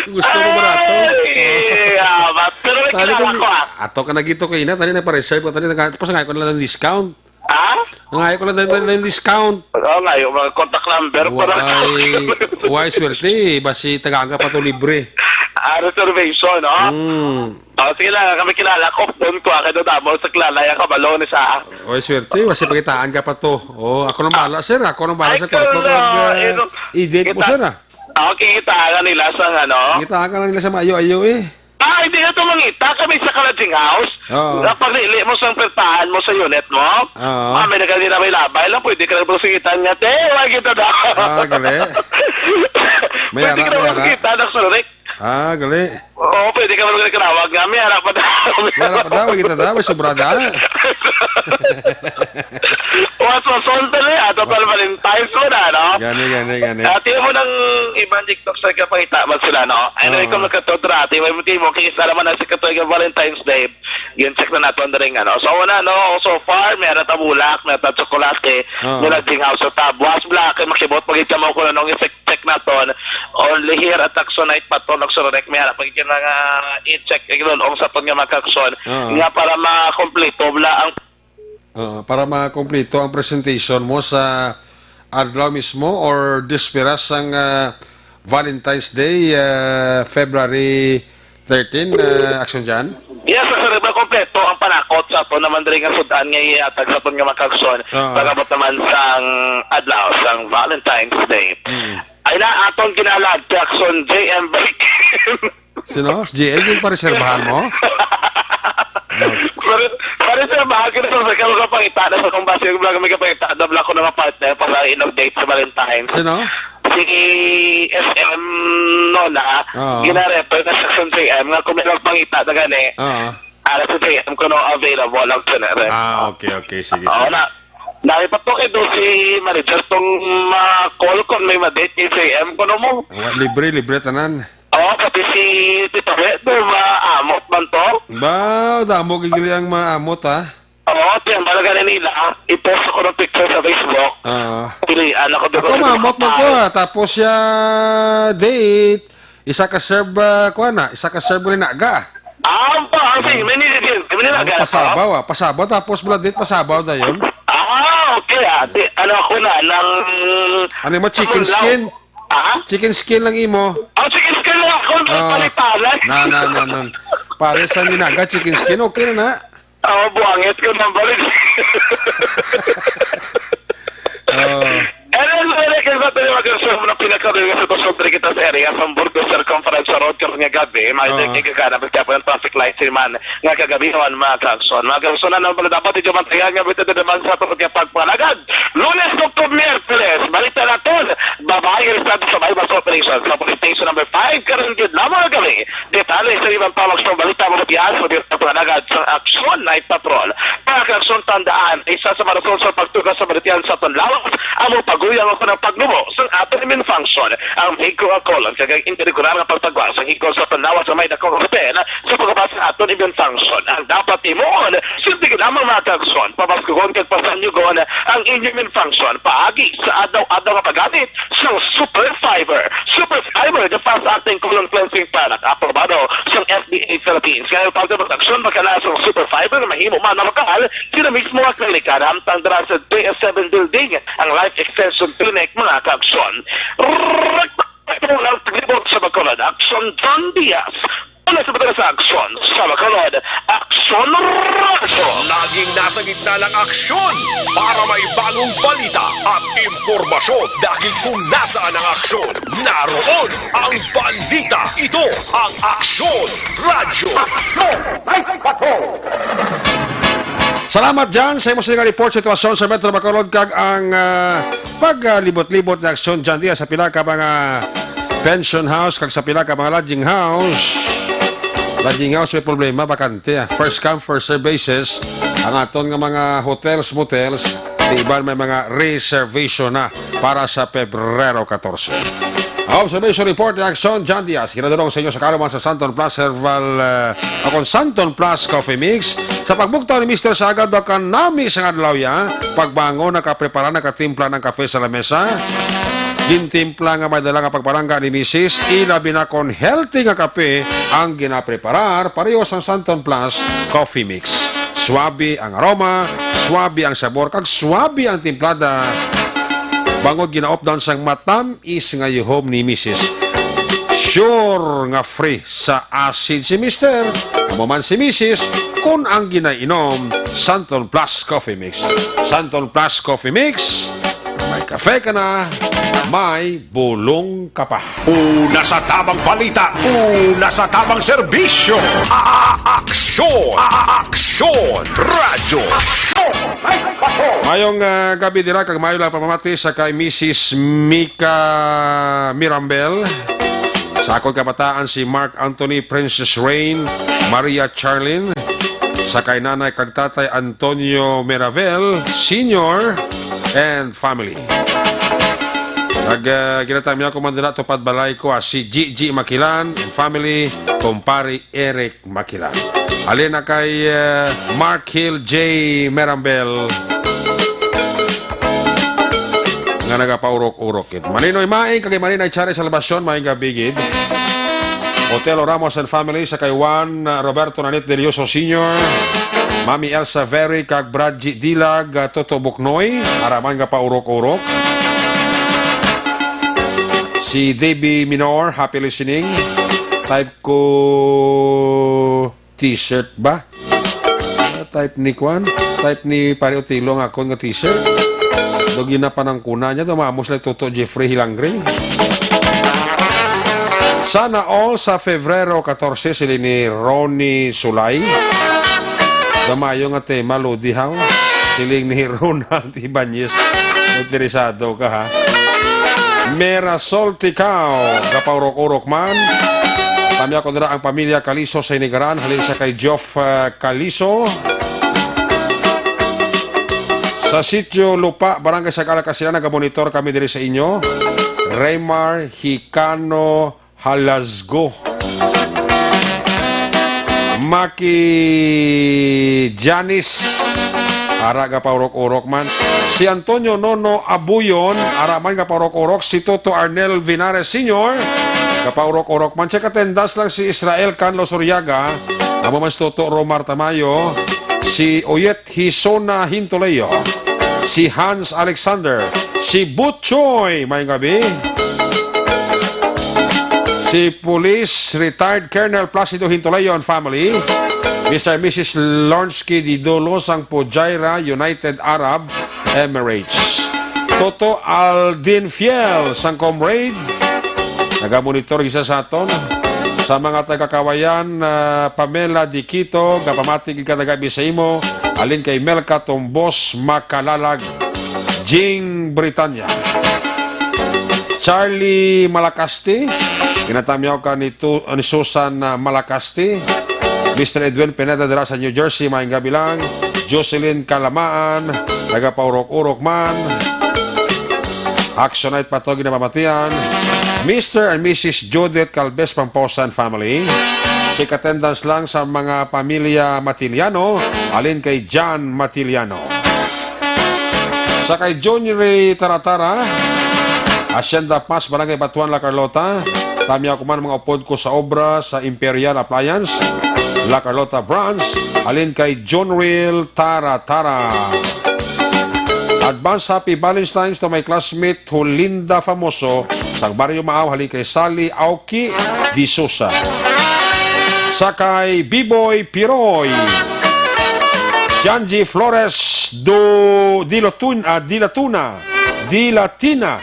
Gusto mo barato? Ay, ah, ba-, pero may Tali kilala kung ko, ah. Ato ka na gito kaina, tali na pa-reserve ko, tali na ka, tapos nga ko na lang discount. Ha? Nangayo ko lang dahil may discount. Oo nga, yung mga contact number para Why, why swerte, eh. Basi tagaanga pa to libre. Ah, reservation, no? Hmm. Oh, sige lang, kami kilala ko, doon ko, ah, kay Dodamo, sa kilala, yung kabalo ni sa Oy, swerte, kasi pakitaan ka pa to. Oh, ako nang bahala, sir. Ako nang bahala Ay, sa kwarto kung, ah, eh, no, i-date mo, kita, sir, ah. Okay, kita ka nila sa, ano? Kita ka na nila sa maayo-ayo, eh. Ah, hindi na to mangita. Kami sa ka-lodging house. Oo. Nga paglili mo sa pertahan mo sa unit mo. Oo. Ah, may nagkali na may labay lang. Pwede ka na prosecutan nga, "Te, wag kita daw." Ah, gali. May Pwede ara, ka na may ara. Prosecutan, Doc Rick. Ah, gali. Oo, pwede ka na magkanawag nga. May ara pa daw. May ara pa daw, may kita daw, may sobra daw. Waswason tali, ah, total Valentine's mo na, no? Gani, gani, gani. Dati mo nang ibang TikTok sa kapangita man sila, no? Ano, Oo. Ikaw magkatodra, di mo, di mo, kaya sa naman na si Katoy nga Valentine's Day, yun, check na nato ang ring, ano? So, una, no? So far, may ara ta bulak, may ara ta tsokolate, Oo. May lodging house sa Tabuas, Black, ay makibot, pag-itamo ko na nung i-check, check naton. Only here at Aksyon Night Patrol, Aksyon Rec, may ara, pag-itamo nga i-check, i-, sa aton nga mga ka-aksyon, Oo. Nga para makomplito, bla, ang Oo, para makumpleto ang presentation mo sa adlaw mismo or dispiras sang, ah, Valentine's Day, ah, February thirteen, ah, Action Jan? Yes, sir, sir, kompleto ang panakot sa aton naman diri nga sud-an nga ihatag sa aton nga mga ka-aksyon, Ah. Pag-abot naman sang adlaw sang Valentine's Day. Mm. Ay na, aton ginalag, Jackson J M Bacon. Sino? J M, yung pareserbahan mo? Oh. Pare, pare, sir, bahagi na sa, sa kapangita na sa kung basi yung vlog, may kapangita na vlog ko na mga partner para inog date sa Valentine's. Sino? Si S M Nona, Oo. Gina-refer na sa Jackson J M, nga kung may magpangita na gani, Oo. Ara sa J M ko no available ang generic. Ah, okay, okay. Sige, Oo, sige. Na, nari pa to kay do si manager tong ma-call kung may ma-date kay J M ko no mo. Wa-, libre, libre tanan. Oo, pati si Tito Red, do maamot man to. Ba, damo gigili ang maamot, ha? Oo, tiyan, balaga na nila. I-post ako ng picture sa Facebook. Ah. Pilian ako doon Ako, sa maamot man ko, kapal. Ah. Tapos siya, date. Isa ka serve, ah, kuha na. Isa ka serve ko linaga. Ah, ang pa, ang sige, may nilagyan. May nilagyan Ang ako. Pasabaw, ah. Pasabaw, tapos blood date, pasabaw na yun. Ah, okay, ah. Di, ano ako na, ng Ano mo, chicken Law. Skin? Ah? Chicken skin lang imo. Ah, chicken skin lang ako, may Ah. Palitan, eh. Na, na, na, na. Pare sa linaga, chicken skin, okay na na. Oo, buangit ko ng balik. Oo. And then, wala kayo sa tayo mag-assume na pinakaroon sa Tusog diri kita sa area, sa Burgos Circumference Road, karon nga gabi, may Oo. Nagkikagana, magkapon ng traffic light, si man, nga kagabi, man, mga kaagson. Mga kaagson, na naman pala dapat, medyo mantayan nga, bitaw naman sa tungkol nga pagpangalagad. Lunes ug Miyerkules, balita naton, babae arestado sa Baybas Operation sa Police Station number five, karon gid lamang nga gabi. Detalye sa iban pa, magsong balita, mga biyahe sa Biyernes, pangalagad sa Aksyon Night Patrol. Para kay Aksyon Tandaan, isa sa mga rason sa pagtugas sa balitian sa Tanlawas, amo paguyang ako ng paglubo sa aton immune function. Ang Miko Akol, ang kagang hindi regular nga pagtagwa sa higol sa Tanlawas sa may dakong hotel sa pagkabasa sa aton immune function. Ang dapat imuon, simple lamang mga kagson, pabaskugon kag pasanyugon ang inyong immune function paagi sa adlaw-adlaw nga paggamit sang Super Fiber. Super Fiber, the fast-acting colon cleansing product, aprobado sang F D A Philippines. Kaya ang pagproduksyon magkala sang Super Fiber na mahimo man makakal sila mismo nga klinika na hamtang dira sa D S seven Building, ang Life Extension Clinic, mga kaaksyon. Ang paglibot sa Bacolod, Aksyon John Diaz. Mula sa Bacolod sa Aksyon, sa Bacolod, Aksyon Radyo. Laging nasa gitna ng aksyon para may bagong balita at impormasyon. Dahil kung nasaan ang aksyon, naroon ang balita. Ito ang Aksyon Radyo. Aksyon! May patrol! Salamat, Jan, sa imo sini nga report sa sitwasyon sa Metro Bacolod kag ang, ah, paglibot-libot ni Aksyon Jan Diaz sa pila ka mga pension house kag sa pila ka mga lodging house. Lodging house may problema, bakante, ah. First come, first serve basis. Ang aton nga mga hotels, motels, di iban may mga reservation na para sa Pebrero katorse. Observation report ni Aksyon John Diaz, ginadulong sa inyo sa kaluman sa Santon Plus Herbal, eh, o kung Santon Plus Coffee Mix. Sa pagbugtaw ni Mister Sagad, daw kanami sa adlaw ya, pagbangon, nakaprepara, nakatimpla ng kape sa lamesa. Gintimpla nga may dala nga pagbarangga ni Misis, ilabi na kon healthy nga kape ang ginapreparar, pareho sang Santon Plus Coffee Mix. Suabe ang aroma, suabe ang sabor, kag suabe ang timplada. Bangod ginaopdan sang matam-is nga yuhom ni Misis. Sure nga free sa acid si Mister, amo man si Missus, kon ang ginainom Santon Plus Coffee Mix. Santon Plus Coffee Mix, may kafe ka na, may bulong ka pa. Una sa tamang balita, una sa tamang serbisyo, a-, aksyon, a-, aksyon, radyo. Mayong, ah, gabi dira, kag mayo lang pamamati sa kay Missus Mika Mirambel, sa akon kabataan si Mark Anthony, Princess Rain, Maria Charlene, sa kay Nanay kag Tatay Antonio Miravel Senior and family. Nag, ah, ginatami ako man dira tupad balay ko, ah, si Gigi Makilan and family, kumpare Eric Makilan. Halin na kay, eh, Mark Hill J Merambel nga nagapaurok-urok gid. Maninoy Maing kag Maninoy Chari Salvacion, maayong gabi gid. Otelo Ramos and family, sa kay Juan, uh, Roberto Nanit Delioso Senior, Mami Elsa Very kag Bradji Dilag, uh, Toto Buknoy, araman nga paurok-urok. Si Davey Minor, happy listening. Type ko t-shirt ba? Ah, type ni Kwan? Type ni Pare Otilo nga akon nga t-shirt? Daw ginapanangkuna niya, daw maamos lang Toto Jeffrey Hilangre. Sana all sa Febrero catorce, siling ni Ronnie Sulay. Daw maayo nga tema, Lodi, haw? Siling ni Ronald Ibanez. Interesado ka, ha? Mera Solti Kao, gapaurok-urok man. Tami ako dira ang pamilya Kaliso sa Hinigaran, halin sa kay Geoff, ah, Kaliso. Sa Sitio Lupa, Barangay Sagala, Kasilan, nagamonitor kami diri sa inyo. Raymar Hicano Halasgo. Maki Janis, ara gapaurok-urok man. Si Antonio Nono Abuyon, ara man gapaurok-urok. Si Toto Arnel Vinares Senior, gapaurok-urok man. Check attendance lang si Israel Canlo Soriaga, amo man si Toto Romar Tamayo, si Oyet Hisona Hintuleo, si Hans Alexander, si Butchoy, may gabi, si Police Retired Colonel Placido Hintuleo and family, Mister and Missus Lornsky Didolo sang Fujairah, United Arab Emirates. Toto Aldin Fiel sang Comrade, nagamonitor gisa sa aton. Sa mga taga Kawayan, ah, Pamela Diquito, gapamati gid ka taga Bisaymo, halin kay Melka Tombos Makalalag, Jing Britanya. Charlie Malacasti, ginatamyaw ka ni, tu-, ni Susan, ah, Malacasti. Mister Edwin Pineda dira sa New Jersey, maayong gabi lang. Jocelyn Kalamaan, nagapaurok-urok man. Action night pa to ginapamatian. Mister and Missus Judith Calves Pamposan family. Check attendance lang sa mga pamilya Matiliano, halin kay John Matiliano. Sa kay Johnny Ray Taratara, Hacienda Paz, Barangay Batuan, La Carlota. Tami ako man mga upod ko sa obra sa Imperial Appliance, La Carlota Branch, halin kay John Real Taratara. Advance Happy Valentine's to my classmate Holinda Famoso sa Barrio Maaw, halin kay Sally Aoki Di Sosa. Sa kay Biboy Piroy, Janji Flores do Dilotun, ah, Dilatuna, Dilatina.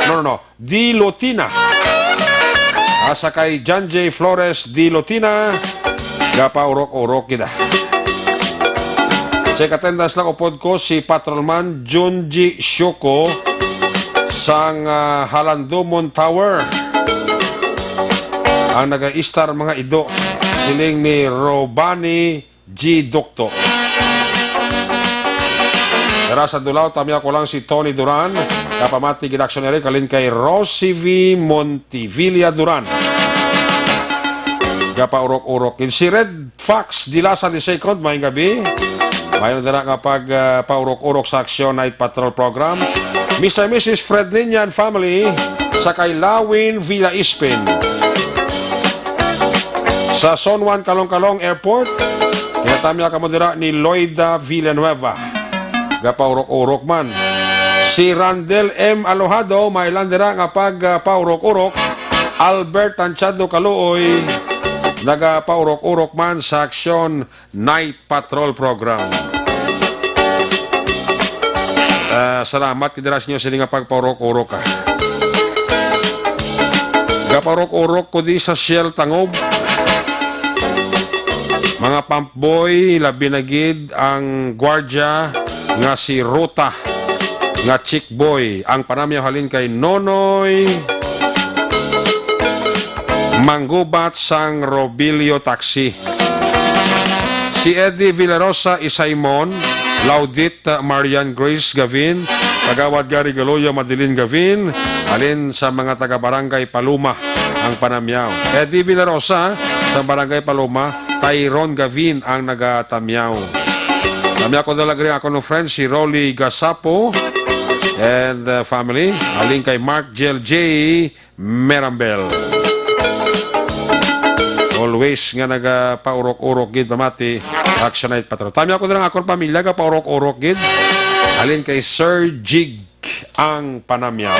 No, no, no. Dilotina. Asa kay John J Flores Dilotina, gapaurok-urok kita. Check attendance lang upod ko si Patrolman Junji Shoko sang, ah, Halandomon Tower. Ang nag-istar mga ido, siling ni Robani G Docto. Dira sa Dulao, tami ako lang si Tony Duran, kapamati gid action area, kalin kay Rosie V Montivilla Duran. Gapaurok-urok. Yun si Red Fox Dilasa the second, maayong gabi. Mayon dira nga pag, ah, paurok-urok sa Action Night Patrol Program. Mister and Missus Fred Linya and family sa kay Lawin Villa Ispin. Sa San Juan Calong-Calong Airport, ginatamya kamo dira ni Loida Villanueva. Gapaurok-urok man. Si Randel M Alojado, may lang dira nga pag, ah, paurok-urok. Albert Tanchado Kaluoy, nagapaurok-urok man sa Aksyon Night Patrol Program. Ah, salamat kay dira sa inyo sini nga pagpaurok-urok, ah. Gapaurok-urok ko di sa Shell Tangob. Mga pump boy, labi na gid ang gwardya nga si Ruta nga chick boy, ang panamyaw halin kay Nonoy Manggubat sang Robilio Taxi. Si Eddie Villarosa Isaymon, Laudit, uh, Marian Grace Gavin, Kagawad Gary Galoya Madeline Gavin, halin sa mga taga Barangay Paluma ang panamyaw. Eddie Villarosa sa Barangay Paluma, Tyron Gavin ang nagatamyaw. Tamyaw ko dala gani ako no friend si Rolly Gasapo and, uh, family, halin kay Mark Jel J Merambel. Always nga nagapaurok-urok gid pamati, Action Night Patrol. Tamyaw ko na lang akon pamilya, gapaurok-urok gid. Halin kay Sir Jig ang panamyaw.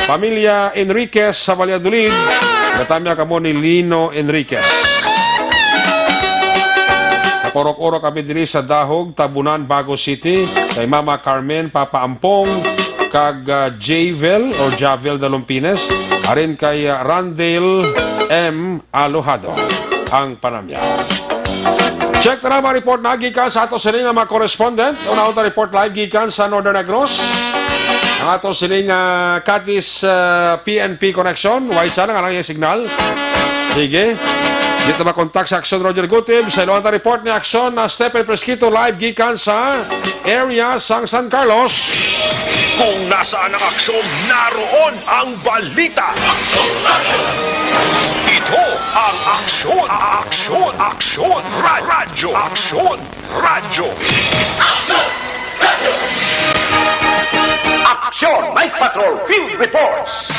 Pamilya Enriquez sa Valladolid, natamyaw kamo ni Lino Enriquez. Napaurok-urok kami diri sa Dahog, Tabunan, Bago City, kay Mama Carmen, Papa Ampong, kag, ah, Javel or Javel Dalumpines, arin kay, ah, Randale M Alojado ang panamyaw. Check na naman report na gikan sa ato sini nga mga correspondent. Una, unta report live gikan sa Northern Negros. Ang ato sini nga Cadiz, ah, P N P connection. Why siya nang alang yung signal? Sige. Dito makontak sa Action Roger Gutib. Sa ilang report ni Action na Stephen Fresquito live gikan sa area sang San Carlos. Kung nasaan ang aksyon, naroon ang balita. Ito ang Aksyon, Aksyon, Aksyon, Ra- Radyo, Aksyon, Radyo. Aksyon Night Patrol Field Reports.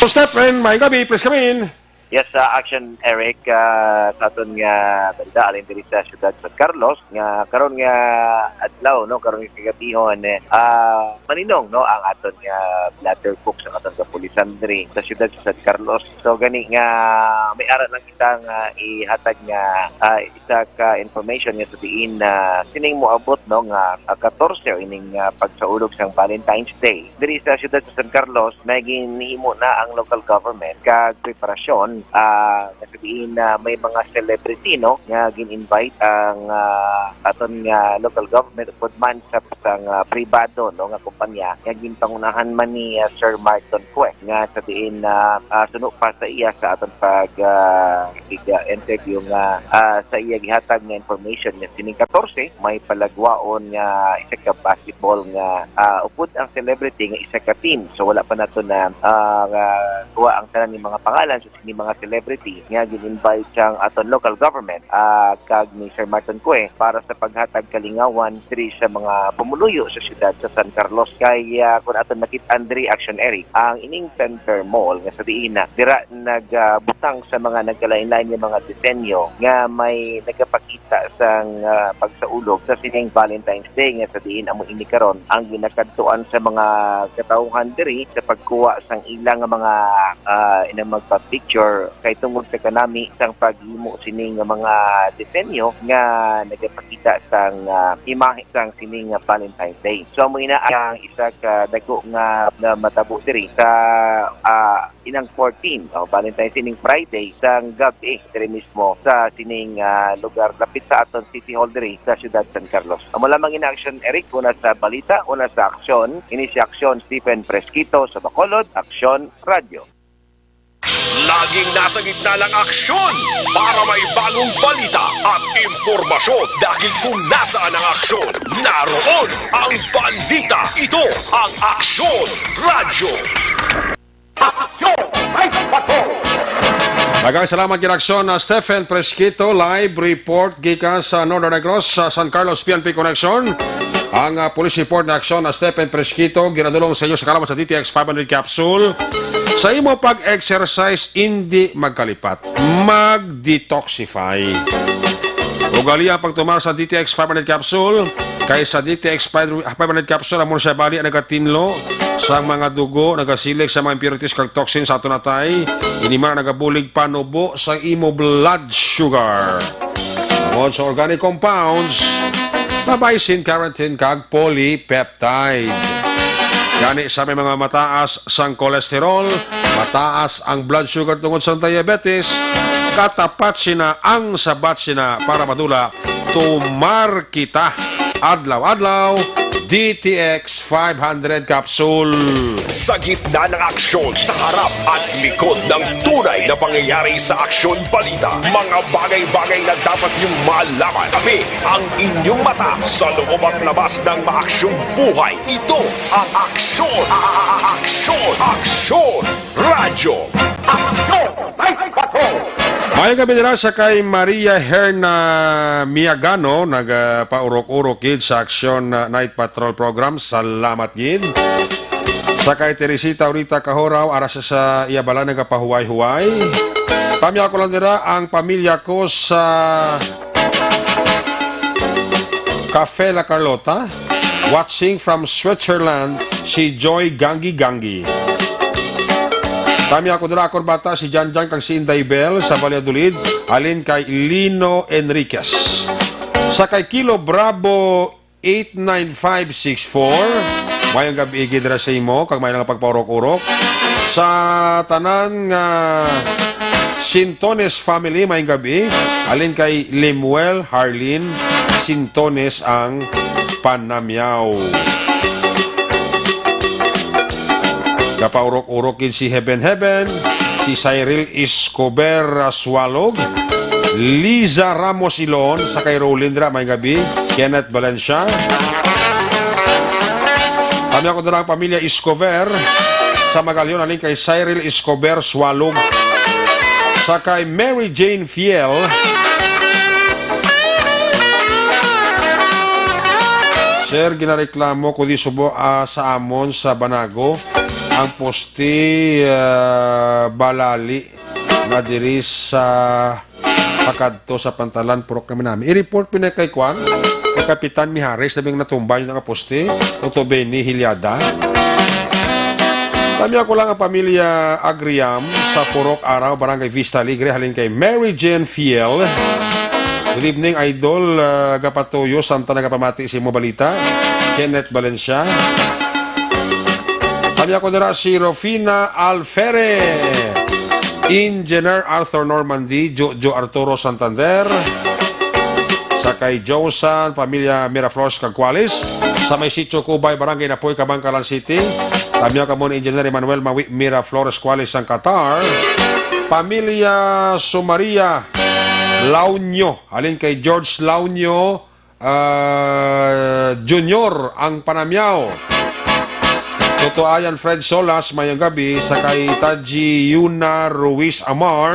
So, Stephen, may gabi, please come in. Yes, uh, Action Eric, uh, sa aton nga balita, alin diri sa siyudad sa Carlos, nga karon nga adlaw, no, karon nga kagabihon, eh, ah, maninong, no, ang aton nga bladder cook sa aton kapulisan diri sa siyudad sa San Carlos. So, gani nga may ara lang kita nga ihatag nga, ah, isa ka information nga sa diin na sining moabot, no, nga, ah, katorse o ining, ah, pagsaulog sang Valentine's Day diri sa siyudad sa San Carlos, may ginhimo na ang local government kag preparasyon, ah, nga sa diin na may mga celebrity, no, nga gin-invite ang, ah, aton nga local government upod man sa sang, ah, pribado, no, nga kumpanya nga ginpangunahan man ni, ah, Sir Marton Cue, nga sa diin na, ah, suno pa sa iya sa aton pag, ah, pig-, ah, interview nga, ah, sa iya gihatag nga information nga sining katorse may palagwaon nga isa ka basketball nga, ah, upod ang celebrity nga isa ka team. So wala pa nato na, ah, nga kuha ang tanan ni mga pangalan sa ni mga celebrity nga gin-invite sang aton local government, ah, kag ni Sir Marton Cue para sa paghatag kalingawan diri sa mga pumuluyo sa siyudad sa San Carlos. Kay, ah, kung aton nakit-an diri, Action Eric, ang ining Center Mall nga sa diin na dira nagabutang sa mga nagkalain-lain nga mga disenyo nga may nagapakita sang, ah, pagsaulog sa sining Valentine's Day nga sa diin amo ini karon ang ginakadtuan sa mga katawhan diri sa pagkuha sang ilang mga, ah, inang magpa-picture kay tungod sa kanami sang paghimo sini nga mga disenyo nga nagapakita sang, ah, imahe sang sini nga Valentine's Day. So, amo ina ang isa ka dako nga, nga matabo diri sa, ah, inang fourteen, o Valentine's Day, ining Friday sang gabi diri mismo sa sining, ah, lugar lapit sa aton City Hall diri sa siyudad San Carlos. Amo lamang in action, Eric, una sa balita, una sa aksyon. Ini si Aksyon Stephen Fresquito sa Bacolod, Aksyon Radyo. Laging nasa gitna ng aksyon para may bagong balita at impormasyon, dahil kung nasaan ang aksyon, naroon ang balita. Ito ang Aksyon Radyo. Aksyon Night Patrol. Daghang salamat gid, Aksyon, na Stephen Fresquito, live report gikan sa Northern Negros, sa San Carlos P N P Connection. Ang, ah, police report na Aksyon na Stephen Fresquito, ginadulong sa inyo sa kalaman sa D T X five hundred capsule. Sa imo pag-exercise, hindi magkalipat. Mag-detoxify. Ugalian ang pagtumar sa D T X five hundred capsule. Kay sa D T X five hundred capsule, amo siya bali ang nagatinlo sa mga dugo, nagasilik sa mga impurities kag toxin sa aton atay. Ini man ang nagabulig panubo sa imo blood sugar. Tungod sa organic compounds, mabisin, keratin, kag polypeptide. Gani sa may mga mataas sang cholesterol, mataas ang blood sugar tungod sa diabetes, katapat sina ang sabat sina para madula, tumar kita adlaw-adlaw. D T X five hundred capsule. Sa gitna ng aksyon, sa harap at likod ng tunay na pangyayari sa Aksyon Balita, mga bagay-bagay na dapat niyong malaman. Kami ang inyong mata sa loob at labas ng maaksyong buhay. Ito ang Aksyon, a- a- a- Aksyon, Aksyon Radyo. Aksyon Night Patrol. Maayong gabi dira sa kay Maria Herna Miagano, nagapaurok-urok gid sa Aksyon, uh, Night Patrol program. Salamat gid. Sa kay Teresita Urita Kahoraw, ara sa, sa iya bala nagapahuway-huway. Pamya ko lang dira ang pamilya ko sa Cafe La Carlota. Watching from Switzerland, si Joy Ganggi Ganggi. Kami ako dira, akon bata, si Janjan kag si Inday Bel sa Valladolid, halin kay Lino Enriquez. Sa kay Kilo Bravo eight nine five six four, mayong gabi gid ra sa imo, kag may nga pagpaurok-urok. Sa tanan nga Sintones family, mayong gabi. Halin kay Lemuel Harlin Sintones ang panamyaw. Gapaurok-urok gid si Heaven Heaven, si Cyril Escobar, ah, Sualog, Liza Ramos Ilon, sa kay Rolindra, may gabi, Kenneth Valencia. Kami ako dira ang pamilya Escobar sa Magalion, halin kay Cyril Escobar Sualog, sa kay Mary Jane Fiel. Sir, ginareklamo ko di subo, ah, sa amon sa Banago ang poste, ah, balali na diri sa pakadto sa pantalan, purok namin namin. I-report pinay kay Kwan, kay Kapitan Mihares, na bing natumba yung nakaposte, Otto Benny Hilyada. Kami ako lang ang pamilya Agriam sa Purok Araw, Barangay Vista Alegre, halin kay Mary Jane Fiel. Good evening, Idol. Ah, gapatuyo, samtang nagapamati sa imo balita. Kenneth Valencia. Kami ako dira si Rufina Alfere, Engineer Arthur Normandy, Jojo Arturo Santander, sa kay Josan, pamilya Miraflores kag Cuales, sa may Sitio Cubay, Barangay Napoy, Kabankalan City. Kami ako mo ni Engineer Emmanuel Mawi Miraflores Cuales sang Qatar. Pamilya Sumaria Launyo, halin kay George Launyo, ah, Junior ang panamyaw. Tutuayan Fred Solas, mayong gabi, sa kay Taji Yuna Ruiz Amar.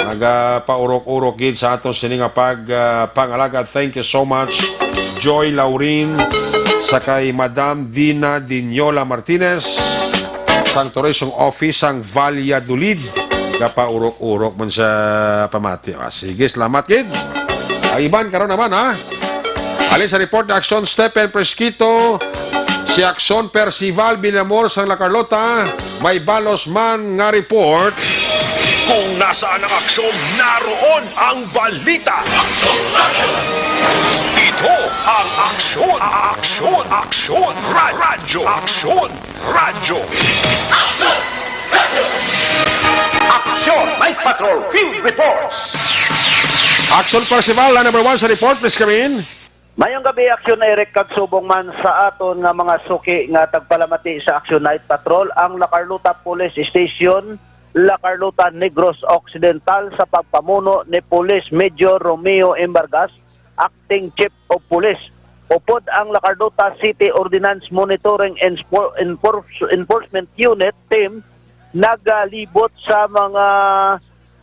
Nagapaurok-urok gid sa aton sini nga pag, ah, pangalagad. Thank you so much, Joy Laurin, sa kay Madam Dina Diniola Martinez, sang Tourism Office sang Valladolid. Gapaurok-urok man sa pamati. Ah, sige, salamat gid. Ang iban karon naman, ha? Alin sa report ni Aksyon Stephen Presquito, si Aksyon Percival Villamor sang La Carlota, may balos man nga report. Kung nasaan ang aksyon, naroon ang balita. Ito ang Aksyon, Aksyon, Aksyon, Ra- Radyo, Aksyon, Radyo. Aksyon! Night Patrol Field Reports. Aksyon Percival, ang number one sa report, please come in. Mayong gabi, Aksyon Eric, kag subong man sa aton nga mga suki nga tagpalamati sa Aksyon Night Patrol, ang La Carlota Police Station, La Carlota, Negros Occidental, sa pagpamuno ni Police Major Romeo Embargas, Acting Chief of Police. Upod ang La Carlota City Ordinance Monitoring Enspo-, Enforce-, Enforcement Unit team nagalibot sa mga,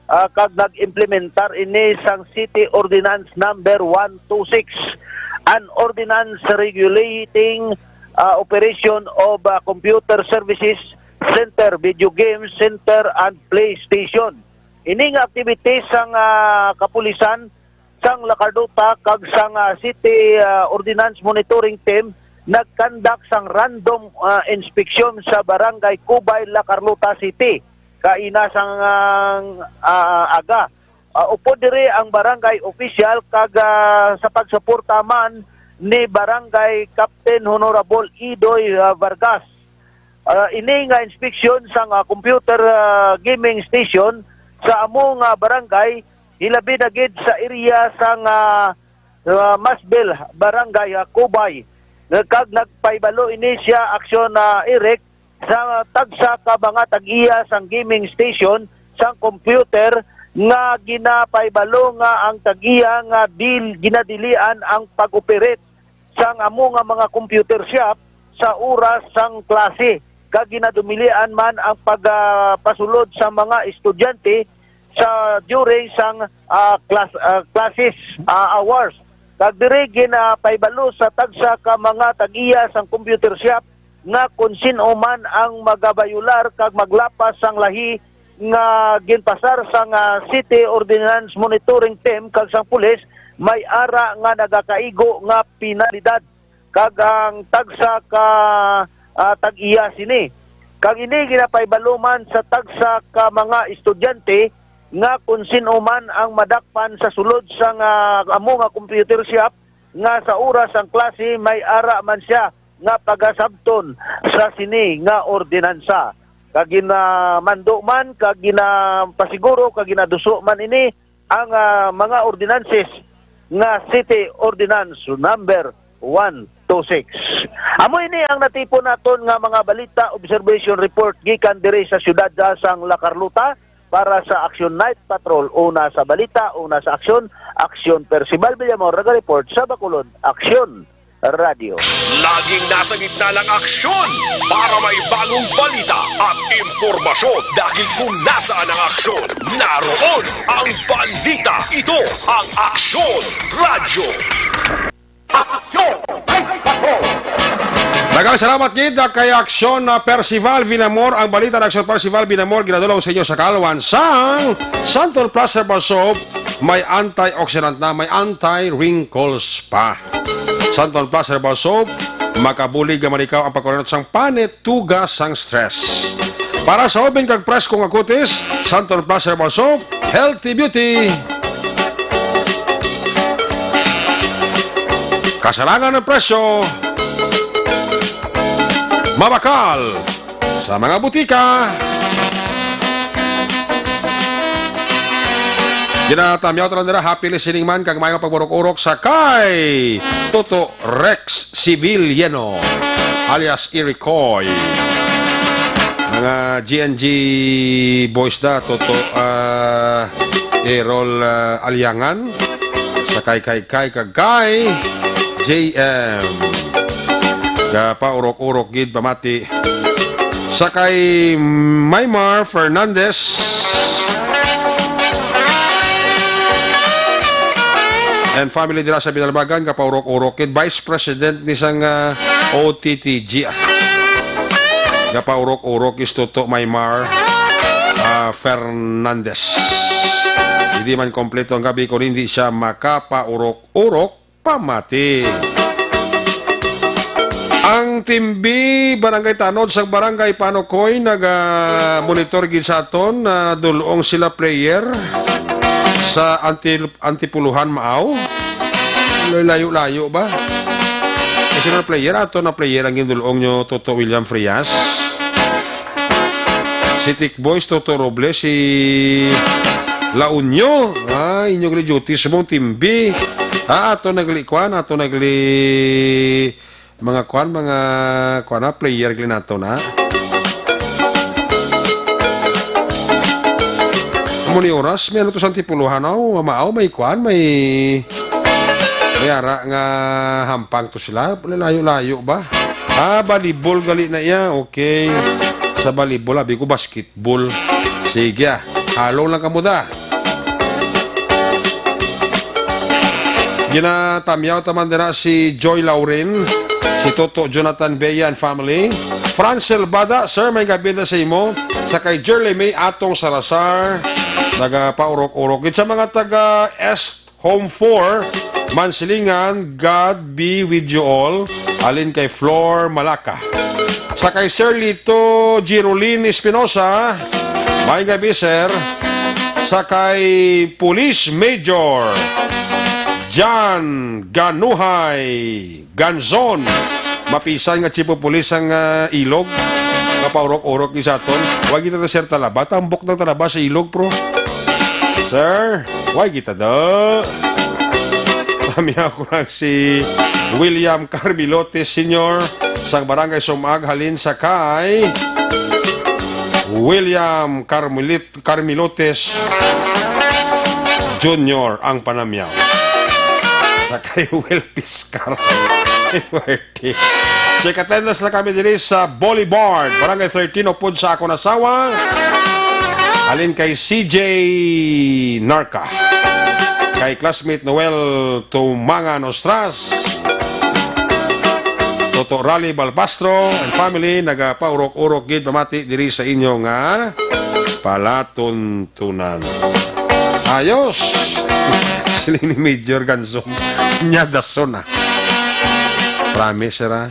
ah, kag nag-implementar ini sang City Ordinance Number one two six, an ordinance regulating, ah, operation of, ah, computer services center, video game center, and PlayStation. Ini nga activities sang, ah, kapulisan sang La Carlota kag sang, ah, City, ah, Ordinance Monitoring Team nagkandak sang random, ah, inspeksyon sa Barangay Cubay, La Carlota City kaina sang, ah, aga. Ah, upod diri ang barangay official kag, ah, sa pagsuporta man ni Barangay Captain Honorable Idoy, ah, Vargas. Ah, ini nga inspeksyon sang, ah, computer, ah, gaming station sa amo nga barangay, hilabi na gid sa area sang, ah, ah, Masbil, Barangay, ah, Cubay. Kag nagpahibalo ini siya, Aksyon, ah, Eric, sa tagsa ka mga tag-iya sang gaming station sang computer nga ginapahibalo nga ang tag-iya nga dil-, ginadilian ang pag-operate sang amo nga mga computer shop sa oras sang klase, kag ginadumilian man ang pag, ah, pasulod sa mga estudyante sa during sang, ah, class, ah, classes, ah, hours. Kag diri ginapahibalo sa tagsa ka mga tag-iya sang computer shop nga kon sin-o man ang magabayular kag maglapas sang lahi nga ginpasar sang, ah, City Ordinance Monitoring Team kag sang pulis, may ara nga nagakaigo nga penalidad. Kag ang tagsa ka, ah, tag-iya sini. Kag ini ginapahibalo man sa tagsa ka mga estudyante nga kon sin-o man ang madakpan sa sulod sang, ah, amo nga computer shop nga sa oras sang klase may ara man siya nga pagasabton sa sini nga ordinansa. Kag ginamando man, kag ginapasiguro, kag ginaduso man ini ang, ah, mga ordinances nga City Ordinance Number one two six. Amo ini ang natipon naton nga mga balita, observation report gikan diri sa siyudad, ah, sang La Carlota. Para sa Action Night Patrol, una sa balita, una sa aksyon, Aksyon Percival Villamor, naga-report sa Bacolod, Aksyon Radio. Laging nasa gitna ng aksyon para may bagong balita at impormasyon, dahil kung nasaan ang aksyon, naroon ang balita. Ito ang Aksyon Radyo. Aksyon! Daghang salamat gid kay Aksyon na Percival Vinamor. Ang balita na Aksyon Percival Vinamor ginadulong sa inyo sa kaalwan sang Santon Plus Herbal Soap. May antioxidant na, may anti-wrinkles pa. Santon Plus Herbal Soap, makabulig nga malikaw ang pagkuranot sang panit, tuga sang stress. Para sa hoben kag presko nga kutis, Santon Plus Herbal Soap, Healthy Beauty. Kasarangan ang presyo. Mabakal sa mga butika. Ginatamyaw tanan nila, happy listening man, kag may nga pagburok-urok sa kay Toto Rex Civiliano, alias Iricoy. Mga G N G boys da, Toto, ah, Errol, ah, Aliangan, sa kay, kay, kay, kag kay J M. Gapaurok-urok gid pamati sa kay Maymar Fernandez and family dira sa Binalbagan, gapaurok-urok kid Vice President ni sang, ah, O T T G, ah. Gapaurok-urok is Toto Maymar, ah, Fernandez. Hindi man kompleto ang gabi kung hindi siya makapaurok-urok pamati. Ang Timbi, Barangay Tanod, sa Barangay Panokoy, naga-monitor gid sa aton, na dulong sila player sa Antil-, Antipuluhan, Maaw. Layo-layo ba? Kasi na player, ato na player ang gindulong nyo, Toto William Frias. Si Tick Boys, Toto Robles, si La Unyo. Ah, inyo gali duty subong Timbi. Ah, ato nagli kuan, ato nagli mga kuan, mga kuan na, player gali nato na. Amo ni oras, may ano to sa Antipuluhan, oh, maaw, may kuan, may, may ara nga hampang to sila. Layo-layo ba? Ah, volleyball gali na iya. Okay. Sa volleyball, abi ko basketball. Sige, ah. Halong lang kamo da. Ginatamyaw taman dira si Joy Lauren, si Toto Jonathan Bea and family. Francel Bada, sir, may gabi na sa imo. Sa kay Jerly May Atong Salazar, nagapaurok-urok. Gid sa mga taga Est Home four, Mansilingan, God be with you all. Halin kay Flor Malaka. Sa kay Sir Lito Girolin Espinosa, may gabi, sir. Sa kay Police Major John Ganuhay Ganzon. Mapisan nga chief of police ang, ah, ilog. Kapaurok-urok ni sa aton. Wag kita, sir, talaba. Tambok ng talaba sa ilog, pro. Sir, wag kita do. Kami ako lang si William Carmilotes Senior sang Barangay Sumag, halin sa kay William Carmelit Carmilotes Junior ang panamyaw. Sa kay Will Piscar. Check attendance na kami diri sa Boulevard, Barangay thirteen, upod sa akon asawa. Alin kay C J Narca. Kay classmate Noel Tumanga Nostras. Toto Rally Balbastro and family, nagapaurok-urok gid pamati diri sa inyo nga palatuntunan. Ayos! Siling ni Major Ganson, nya dason na. Promise, sir, ha?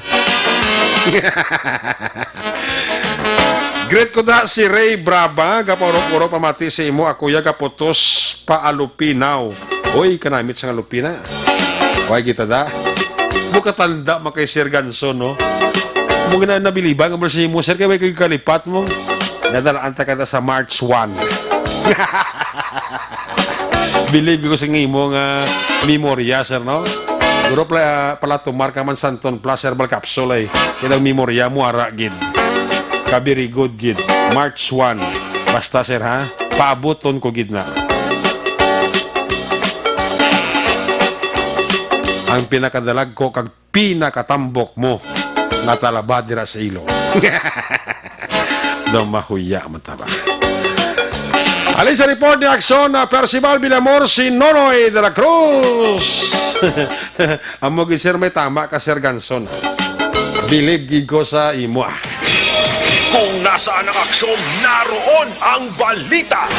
Greet ko na si Ray Braba, gapaurok-urok pamati sa imo, ako ya gaputos pa alupinaw. Oy, kanamit sa alupina. Why kita da? Bukatanda man kay Sir Ganson, no? Mo gina nabiliban nga mo sa imo, sir, kay may kalipat mo. Nadalaan ta ka sa March one. Believe ko sa imo nga memorya, sir, no? Siguro pala, pala tumar ka man Santon Plus Herbal Capsule, eh. Kaya ang memorya mo, ara, gid. Ka very good, gid. March one. Basta, sir, ha? Paabuton ko, gid na. Ang pinakadalag ko kag pinakatambok mo nga talaba dira sa ilo. Daw mahuya man ta ba? Alin sa report ni Aksyon na Percival Villamor, si Nonoy de la Cruz. Amo gid, sir, may tama ka, Sir Ganson. Bilib gid ko sa imo, ah. Kung nasaan ang aksyon, naroon ang balita.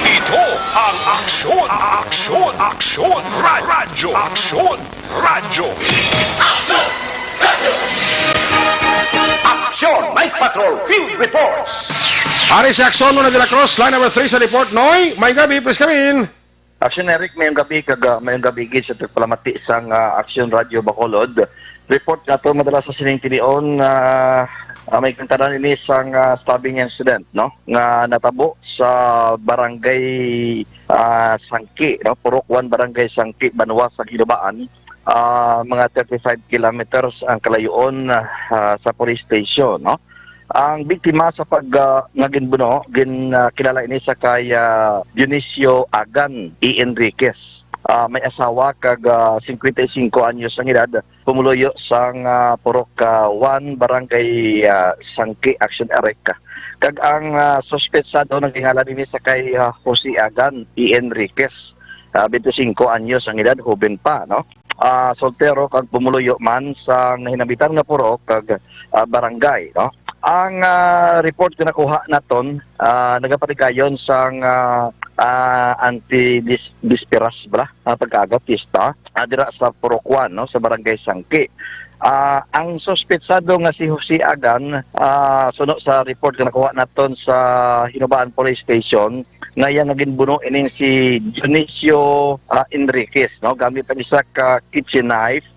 Ito ang Aksyon, Aksyon, Aksyon, Ra- Radyo, Aksyon, Radyo. Aksyon! Night Patrol Field Reports. Ari si Aksyon, Nonoy de la Cruz, line number three sa report. Noy, may gabi, please come in. Aksyon Eric, mayong gabi, kag, ah, mayong gabi gid sa tagpalamati sang, ah, Aksyon Radyo Bacolod. Report nato madala sa sining tinion nga, ah, may kantanan ini sang, ah, stabbing incident, no, nga natabo sa barangay, ah, Sangki, no, Purok one, Barangay Sangki, Banwa sa Ginubaan. Ah, mga thirty-five kilometers ang kalayoon, ah, sa police station, no. Ang biktima sa pag, ah, nga ginbuno, gin, ah, kilala ini sa kay, ah, Dionisio Agan E. Enriquez. Ah, may asawa kag, ah, singkwenta y singko anyos ang edad, pumuluyo sang, ah, Purok, ah, one, Barangay, ah, Sangki, Action Eric. Kag ang, ah, suspetsado naghingalan ini sa kay, ah, Jose Agan E. Enriquez. Ah, twenty-cinco anyos ang edad, hoben pa, no? Ah, soltero kag pumuluyo man sa nahinambitan nga purok kag, ah, barangay, no? Ang, ah, report nga nakuha naton, ah, nagapatigayon sang, ah, ah, anti-dis-, disperas bala, ah, pagkaaga, pista, ah, dira sa Purok one, no, sa Barangay Sangki. Ah, ang suspetsado nga si Jose Agan, ah, suno sa report nga nakuha naton sa Hinubaan Police Station, nga iya nga ginbuno ining si Dionisio, ah, Enriquez, no, gamit ang isa ka kitchen knife,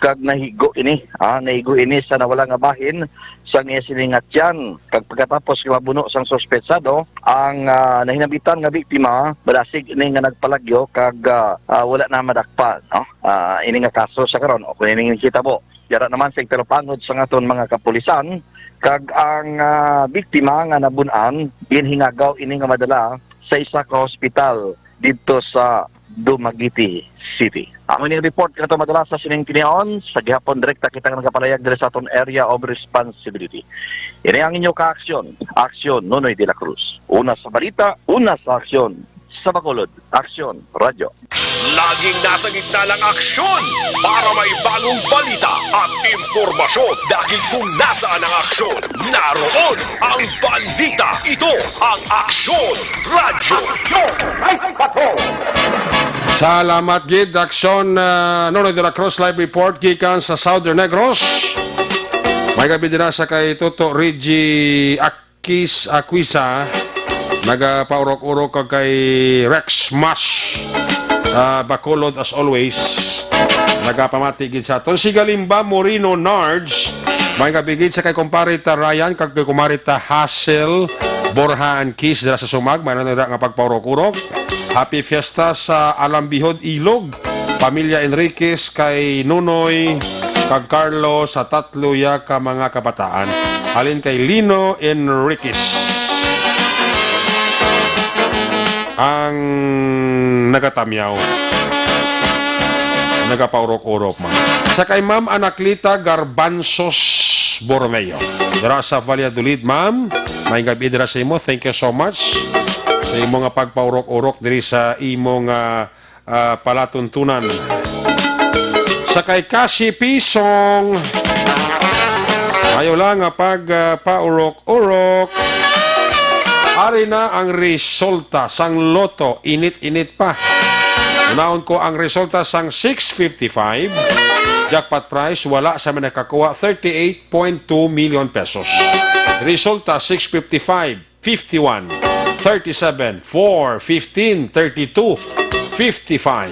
kag nahigo ini, ah, nahigo ini sa nawala nga bahin sang iya sini nga tiyan. Kag pagkatapos nga mabuno sang suspetsado, ang, ah, nahinambitan nga biktima, madasig ini nga nagpalagyo kag, ah, ah, wala na madakpan, no? Ah, ini nga kaso sa karon, o kung ini nga hitabo, yara naman sa igtalupangod sang aton mga kapulisan, kag ang, ah, biktima nga nabun-an, ginhingagaw ini nga madala sa isa ka hospital didto sa Dumaguete City. Amo ini report nga aton madala sa sining tinion. Sa gihapon, direkta kita nga nagapalayag diri sa aton area of responsibility. Ini ang inyo kaaksyon, Aksyon Nonoy de la Cruz. Una sa balita, una sa aksyon. sa Bacolod. Aksyon, Radyo. Laging nasa gitna ng aksyon para may bagong balita at impormasyon. Dahil kung nasaan ang aksyon, naroon ang balita. Ito ang Aksyon Radyo. Salamat gid, Aksyon, ah, Nonoy de la Cruz, live report gikan sa Southern Negros. May gabi dira sa kay Toto Reggie Ak- Kis Aquisa, nagapaurok-urok kag kay Rex Mash, ah, Bacolod as always. Nagapamati gid sa aton si Galimba Moreno Nards. May gabi gid sa kay kumpare ta Ryan kag kay kumare ta Hassel Borja and Kis dira sa Sumag. May na nga pagpaurok-urok. Happy Fiesta sa Alambihod, Ilog. Pamilya Enriquez, kay Nunoy, kag Carlo, sa tatlo ya ka mga kabataan. Halin kay Lino Enriquez. Ang nagatamyaw. Nagapaurok-urok man. Sa kay Ma'am Anaclita Garbanzos Borromeo. Dira sa Valladolid, ma'am. May gabi dira sa imo. Thank you so much sa imo nga pagpaurok-urok diri sa imo nga ah, palatuntunan. Sa kay Kasi Pisong, ayo lang nga pag, ah, paurok-urok. Ari na ang resulta sang loto, init-init pa. Unahon ko ang resulta sang six fifty-five. Jackpot prize, wala sa may nakakuha, thirty-eight point two million pesos. Resulta, six fifty-five. Fifty-one, thirty-seven, four, fifteen, thirty-two, fifty-five.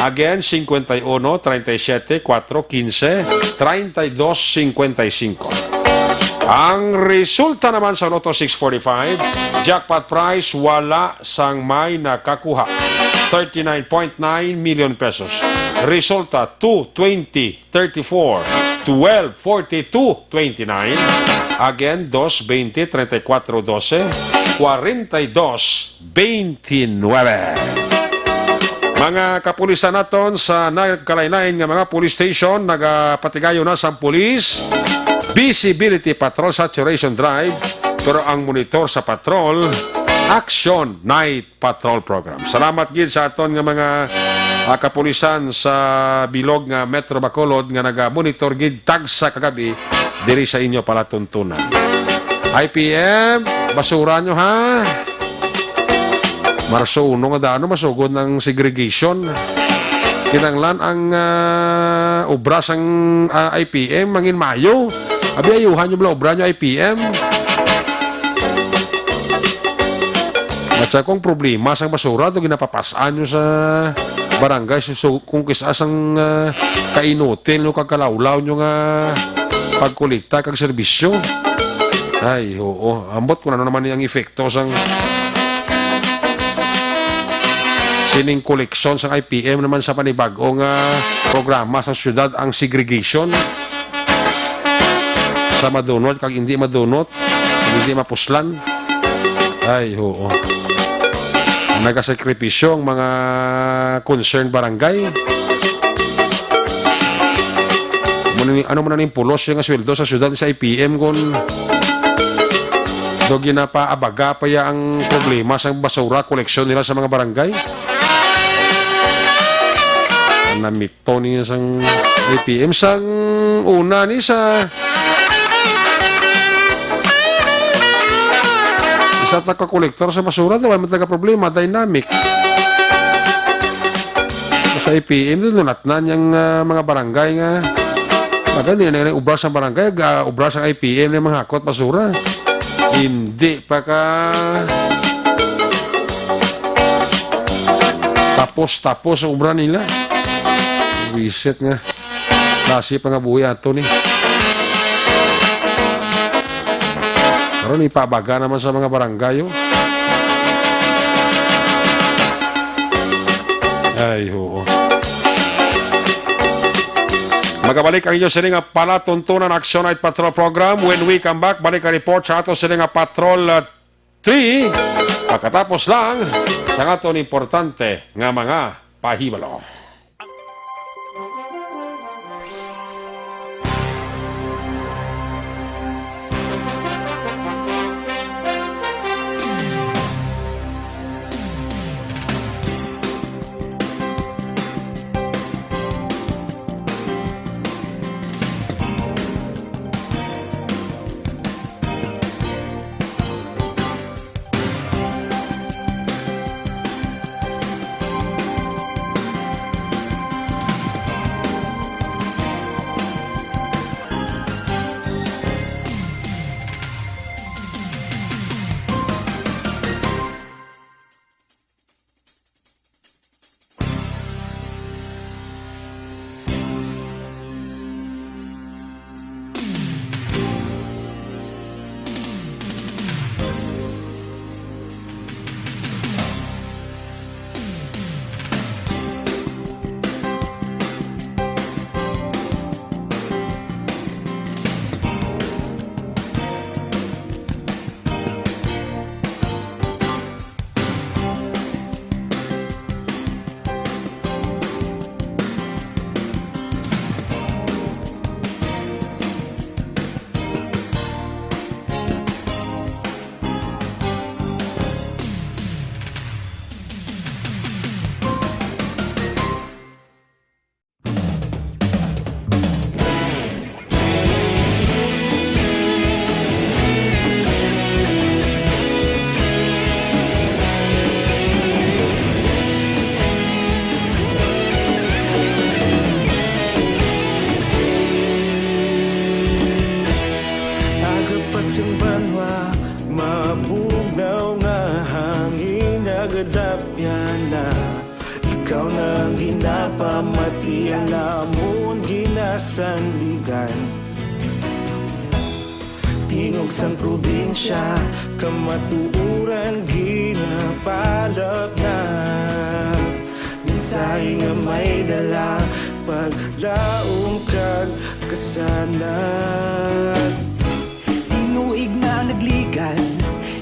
Again, cincuenta y uno, treinta y siete, cuatro, quince, treinta y dos, cincuenta y cinco. Ang resulta naman sa Lotto six forty-five, jackpot prize, wala sang may nakakuha. Thirty-nine point nine million pesos. Resulta, two twenty, thirty-four, twelve, forty-two, twenty-nine. Again, dos, veinte, treinta y cuatro, doce, cuarenta y dos, veintinueve. Mga kapulisan naton sa nagkalain-lain nga mga police station, nagapatigayon na sang police visibility patrol, saturation drive, pero ang monitor sa patrol, action night patrol program. Salamat gid sa aton nga mga, ah, kapulisan sa bilog nga Metro Bacolod nga naga-monitor gid tagsa ka gab-i diri sa inyo palatuntunan. I P M, basura nyo, ha? Marso uno nga dano, masugod ng segregation. Kinanglan ang, ah, obra sang, ah, I P M mangin Mayo. Abi, ayuhan nyo bala obra nyo I P M. Matsa kong problema sang basura to ginapapas-an nyo sa barangay, so, so, kung kis-a sang, ah, kainutil nyo kag kalawlaw nyo nga pagkolekta kag serbisyo. Ay, oo. Ambot kung ano naman ang epekto sang sining koleksyon sang I P M naman sa panibag-o nga programa sa syudad, ang segregation sa madunot kag hindi madunot, hindi mapuslan. Ay, oo. Nagasakripisyo ang mga concerned barangay. Ano ni, ano man ang pulos nga sweldo sa syudad sa I P M kung do ginapaabaga pa ya ang problema sa basura koleksyon nila sa mga barangay? Namit Tony sang A P M sang una ni sa isa ta ka kolektor sa basura, wala man taga problema, dynamic. Sa A P M, doon, natnan yang, ah, mga barangay nga, baga, hindi na nila obra sa barangay, ga, obra sa A P M na mga hakot basura. Hindi pa ka tapos-tapos ang obra nila. Reset nga. Klase pa nga buhi ato ni. Karon, ipabaga naman sa mga barangay, oh. Ay, oo. Magabalik ang inyo sini nga palatuntunan Action Night Patrol Program. When we come back, balik ang report sa ato sini nga Patrol, uh, three. Pagkatapos lang sa aton importante nga mga pahibalo. Pamati ang namon ginasandigan. Tingog sang probinsya, kamatuoran ginapalapnag. Mensahe nga may dala, paglaom kag kasanag. Tinuig na nagligan,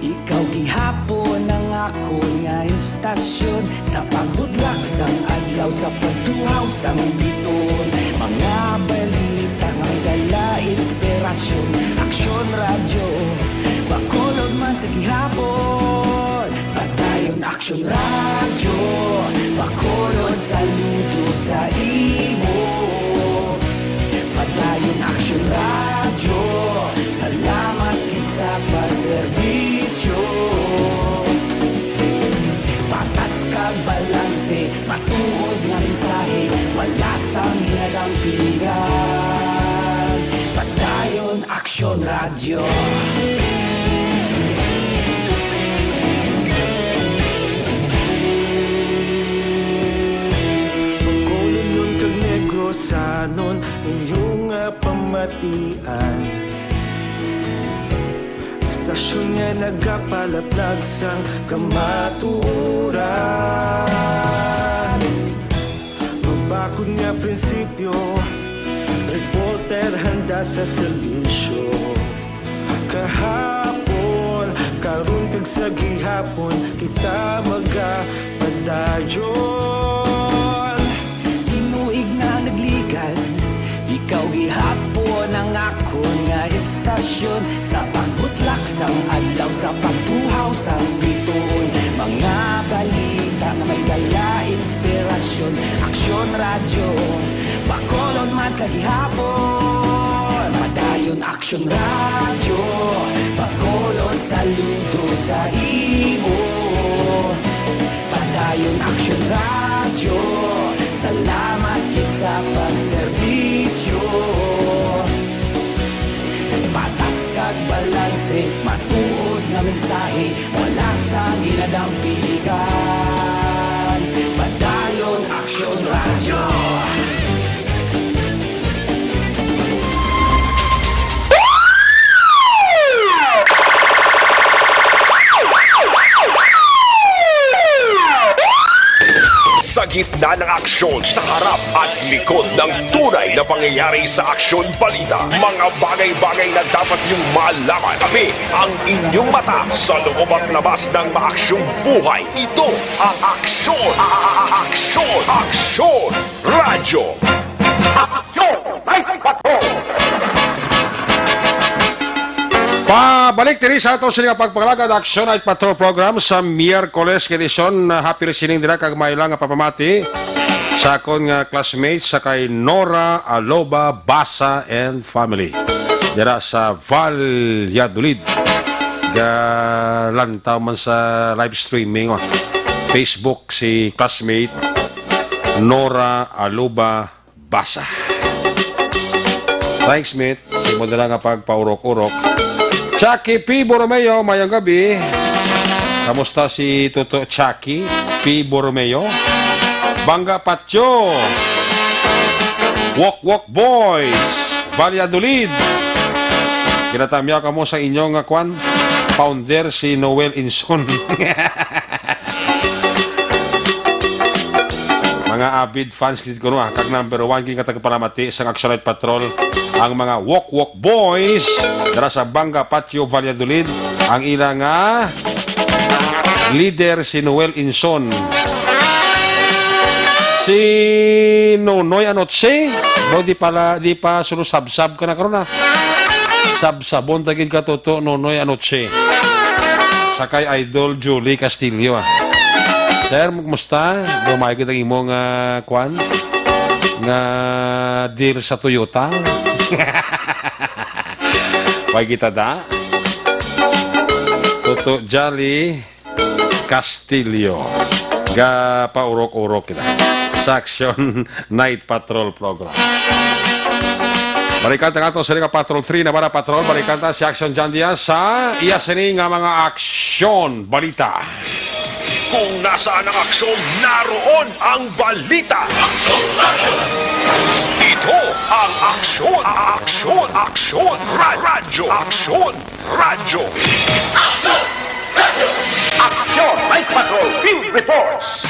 ikaw gihapon ang akon nga istasyon. Sa pagbutlak sang adlaw, sa pagtuhaw sang bituon, mga balita nga may dala inspirasyon. Aksyon Radyo, Bacolod man sa gihapon. Padayon Aksyon Radyo, Bacolod, saludo sa imo. Padayon Aksyon Radyo, salamat gid sa pagserbisyo. Patas kag balanse, matuod nga mensahe, wala sang ginadampigan. Padayon Aksyon Radyo. Bacolodnon kag Negrosanon, inyo nga pamatian. Istasyon nga nagapalaplag sang kamatuoran. Mabakod nga prinsipyo, reporter handa sa serbisyo. Kahapon, karon kag sa gihapon, kita magapadayon. Tinuig na nagligan, ikaw gihapon ang akon nga istasyon. Sa pagbutlak sang adlaw, sa pagtuhaw sang bituon, mga balita nga may dala inspirasyon. Aksyon Radyo, Bacolod man sa gihapon. Padayon Aksyon Radyo, Bacolod, saludo sa imo. Padayon Aksyon Radyo, salamat gid sa pagserbisyo. Patas kag balanse, matuod nga mensahe, wala sang ginadampigan. Padayon Aksyon Radyo. Sa gitna ng aksyon, sa harap at likod ng tunay na pangyayari sa Aksyon Balita, mga bagay-bagay na dapat niyong malaman, kami ang inyong mata sa loob at labas ng maaksyong buhay. Ito ang Aksyon, a- a- a- Aksyon, Aksyon Radyo. Aksyon Night Patrol. Pabalik diri sa ato sini nga pagpangalagad, Aksyon Night Patrol Program sa Miyerkules nga edisyon. Ah, happy listening dira kag may lang nga papamati sa akon nga classmates sa kay Nora Aloba Basa and family dira sa Valladolid. Galantaw man sa live streaming, oh. Facebook si classmate Nora Aloba Basa. Thanks, mate. Sa imo dala nga pagpaurok-urok. Chucky P. Borromeo, mayong gabi. Kamusta si Toto Chucky P. Borromeo? Bangga Patyo. Wok Wok Boys, Valladolid. Ginatamyaw kamo sa inyong, ah, kwan, founder si Noel Inson. Mga avid fans gid kuno, ah, kag number one gid nga tagapalamati sang Aksyon Night Patrol, ang mga Wok Wok Boys dira sa Bangga Patio, Valladolid. Ang ila nga leader si Noel Inson. Si Nonoy Anotse, daw di pala, di pa sulusabsab ka na karon, ah. Sabsabon ta gid ka, Toto Nonoy Anotse. Sa kay Idol Julie Castillo, ah. Sir, kumusta? Gamay gid ang imong, ah, kwan? Nga deal sa Toyota? May kita da? Toto Jolly Castillo. Ga paurok-urok kita sa Action Night Patrol Program. Balikan ta nga ato sa Liga Patrol three, Navarra Patrol. Balikan ta si Action John Diaz sa iya sini nga mga aksyon balita. Kung nasaan ang aksyon, naroon ang balita. Ito ang Aksyon, Aksyon, Aksyon, Ra- Radyo, Aksyon, Radyo. Action Night Patrol Field Reports.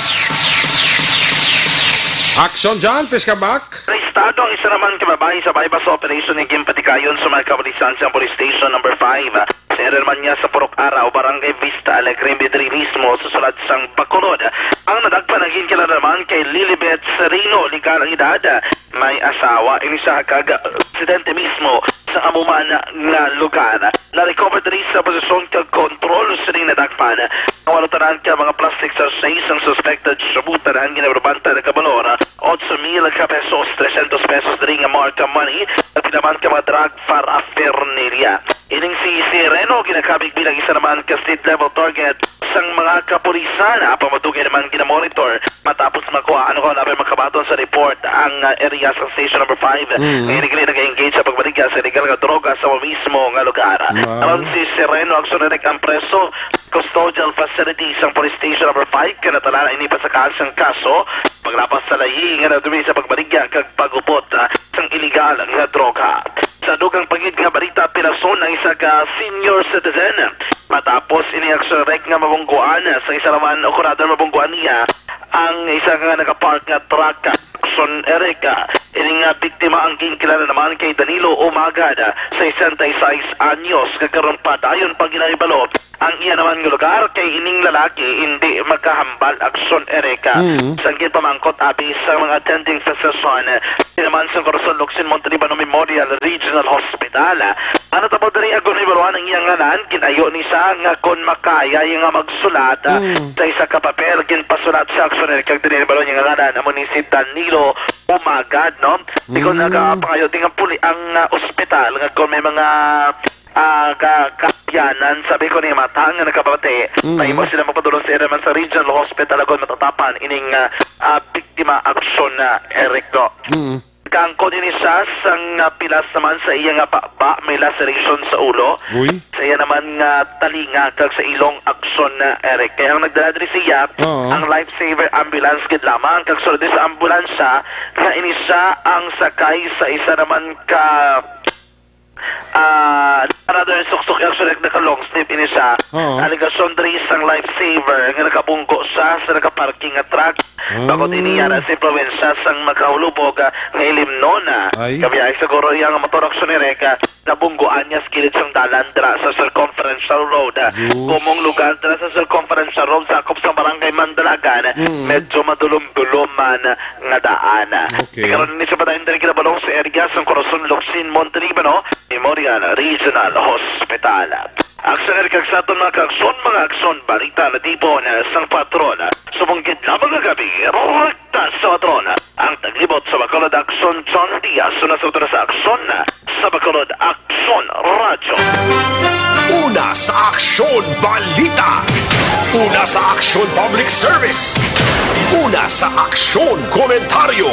Action dyan, please come back. Arestado ang isa naman ka babayi sa buy-bust operation nga ginpatikayon sa mga kapulisan sa Police Station Number Five. Sa area naman niya sa Purok Araw, Barangay Vista Alegre, diri mismo sa sulod sang Bacolod. Ang nadakpan nga ginkilala naman kay Lilibet Sereno, legal ang edad. May asawa ini siya kag residente mismo sa amo man nga lugar. Na-recover diri sa posesyon kag kontrol sining nadakpan ang walo tanan ka mga plastic sachets sang suspected shabu, tanan ginabalor nga kabalor otso mil ka pesos, trescientos pesos diri nga marked money, kag pila man ka mga drug paraphernalia. Ining si Sereno ginakabig bilang isa naman ka state level target sang mga kapulisan, apan madugay naman ginamonitor matapos makuha ano ko labi makabaton sa report ang, ah, area sa Station Number Five. Mm. Nga ini gali nag-engage sa pagbaligya sa illegal nga droga sa mismo nga lugar. Wow. Aron si Sereno, aksunan ang preso, custodial facility sang Police Station Number Five, kay natala na ini pasakaan sang kaso paglapas sa layi nga nadumi sa pagbaligya kag pagupot, ah, sang iligal nga droga. Sa dugang pa gid nga balita, pinason ang isa ka senior citizen matapos ini aksunan nga mabungguan sa isa naman o kurador mabungguan niya ang isa nga nakapark nga truck. Aksyon, Eric, ah, ini nga biktima ang ginkilala naman kay Danilo Umagad, sesenta y seis anyos, nga karon padayon pa ginahibalo ang iya naman nga lugar kay ining lalaki hindi makahambal, aksyon, Eric. Mm. Sang ginpamangkot abi sa mga attending physician, di naman sa Corazon Locsin Montalibano Memorial Regional Hospital. Ang natabo diri, ang ginhibaluan ang iyang ngalan, ginayo ni siya nga kon makaya iya nga magsulat, ah, Mm. sa isa ka papel, ginpasulat sa aksyon, Eric, kag ginhibaluan niya nga ngalan amo ni si Danilo Umagad, no? Sigon Mm. nagapangayo din ang puli ang, ah, ospital nga kon may mga ah, ka-, kaabyanan, sabi ko ni Mata nga nakabati, Mm. mahimo sila mapadulong sa ira man sa Regional Hospital agon matatapan ining, ah, ah, biktima, aksyon na, Eric, no? Mm. Kaangkon ini siya sang, ah, pilas naman sa iya nga baba, may laceration sa ulo. Uy. Sa iya naman nga talinga kag sa ilong, aksyon na, Eric. Kaya ang nagdala diri siya, Oo. ang lifesaver ambulance gid lamang. Kag sulod sa ambulansya, nga ini siya ang sakay sa isa naman ka ah, another suksok, actually, naka-long sleeve ini siya. Oo. Alegasyon diri sang lifesaver nga nakabunggo siya sa nakaparking nga truck. Ah. Bangod ini, yara sa impluwensya sang makahulubog, ah, nga ilimnon, ah. Ay. Kabiyahe siguro iya nga motor, aksyon ni Reka, nabungguan niya sa kilid sang dalan dira sa Circumferential Road, ah. Diyos. Kumong lugar dira sa Circumferential Road, sakop sa Barangay Mandalagan, Mm. medyo madulom-dulom man nga daan. Okay. Karon ni sa padayon diri ginabalong sa area sang Corazon Locsin Montalibano Memorial Regional Hospital. Aksyon na kag sa aton mga kaaksyon, mga aksyon, balita na tipon sang patrol. Subong gid lamang nga gabi, rekta sa patrol. Ang taglibot sa Bacolod Aksyon, John Diaz, una sa utro sa aksyon, sa Bacolod Aksyon Radyo. Una sa Aksyon Balita. Una sa Aksyon Public Service. Una sa Aksyon Komentaryo.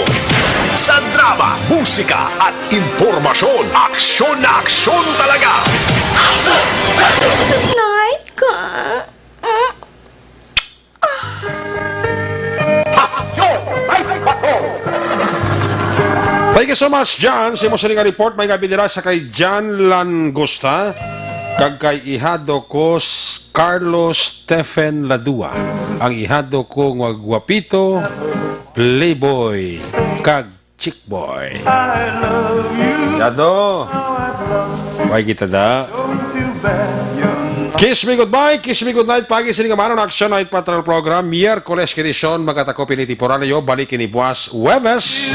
Sa drama, musika at impormasyon, aksyon na aksyon talaga. Night ka. Mm. Thank you so much, John. Sa imo sini nga report, may nga binira sa kay John Langosta, kag kay ihado ko s-, Carlos Stephen Ladua, ang ihado ko nga gwapito, playboy, kag chick boy. Yado. Way kita da. Kiss me goodbye, kiss me goodnight. Pagi sini nga manon Action Night Patrol Program. Miyerkules kini syon, magkatako pini temporaryo. Balik kini buwas Huwebes.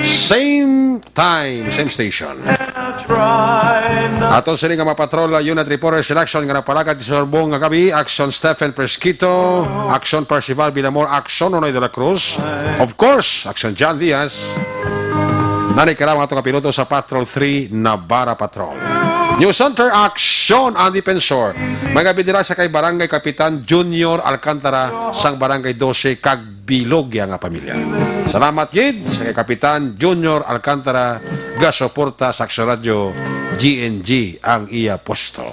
Same time, same station. Aton sini nga mga patrol, uh, unit reporters in action nga napalagad sa subong nga gabi, Action Stephen Presquito, Action Percival Binamor, Action Nonoy de la Cruz, of course, Action John Diaz. Nani kara mga atong kapiloto sa Patrol three, Navarra Patrol. News Center, Action Ang Defensor. Mga bidira sa kay Barangay Kapitan Junior Alcantara sang Barangay Doce kag Bilogya nga pamilya. Salamat gid sa kay Kapitan Junior Alcantara, gasuporta sa Action Radio, G N G ang iya posto.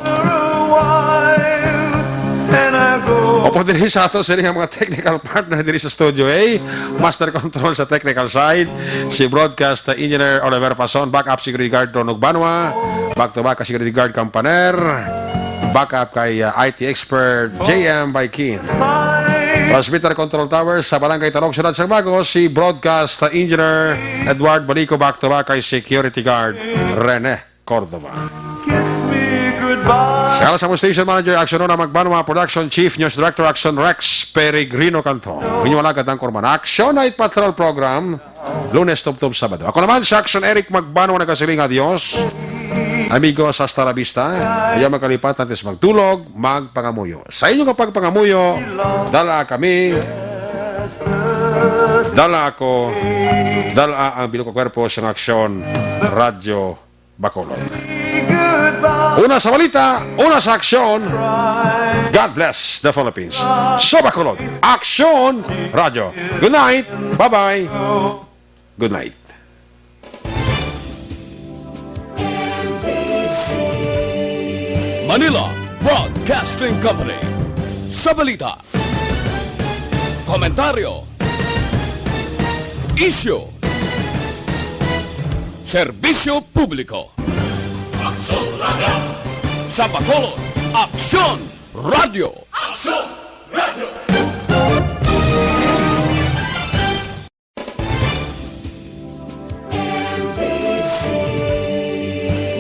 Of O diri sa ato sini nga mga technical partner diri sa studio, eh. Master control sa technical side, si broadcast engineer Oliver Pason, backup security guard Ron Ugbanwa, back to back security guard Campaner, backup kay uh, I T expert J M Baikin. Transmitter control tower sa Barangay Tarog, Siyudad sang Bagos, si broadcast engineer Edward Balico, back to back kay security guard Rene Cordova. Sa ngalan sa among station manager, Action Una Magbanwa, production chief, news director, Action Rex Peregrino Canto. Inyong alagad ang Kurman Action Night Patrol Program, Lunes tubtob Sabado. Ako naman si Action Eric Magbanwa, nagasiling, adios. Amigos, hasta la vista. Ayaw magkalipat antes magtulog, magpangamuyo. Sa inyong kapagpangamuyo, dala kami, dala ako, dala ang bilog ko kwerpo sa aksyon, Radyo Bacolod. Una sa balita, una sa aksyon. God bless the Philippines. Sa Bacolod, Aksyon Radyo. Good night. Bye-bye. Good night. Manila Broadcasting Company. Sa balita, komentaryo, isyu, serbisyo publiko. Aksyon Radyo. Sa Bacolod, Aksyon Radyo. Aksyon!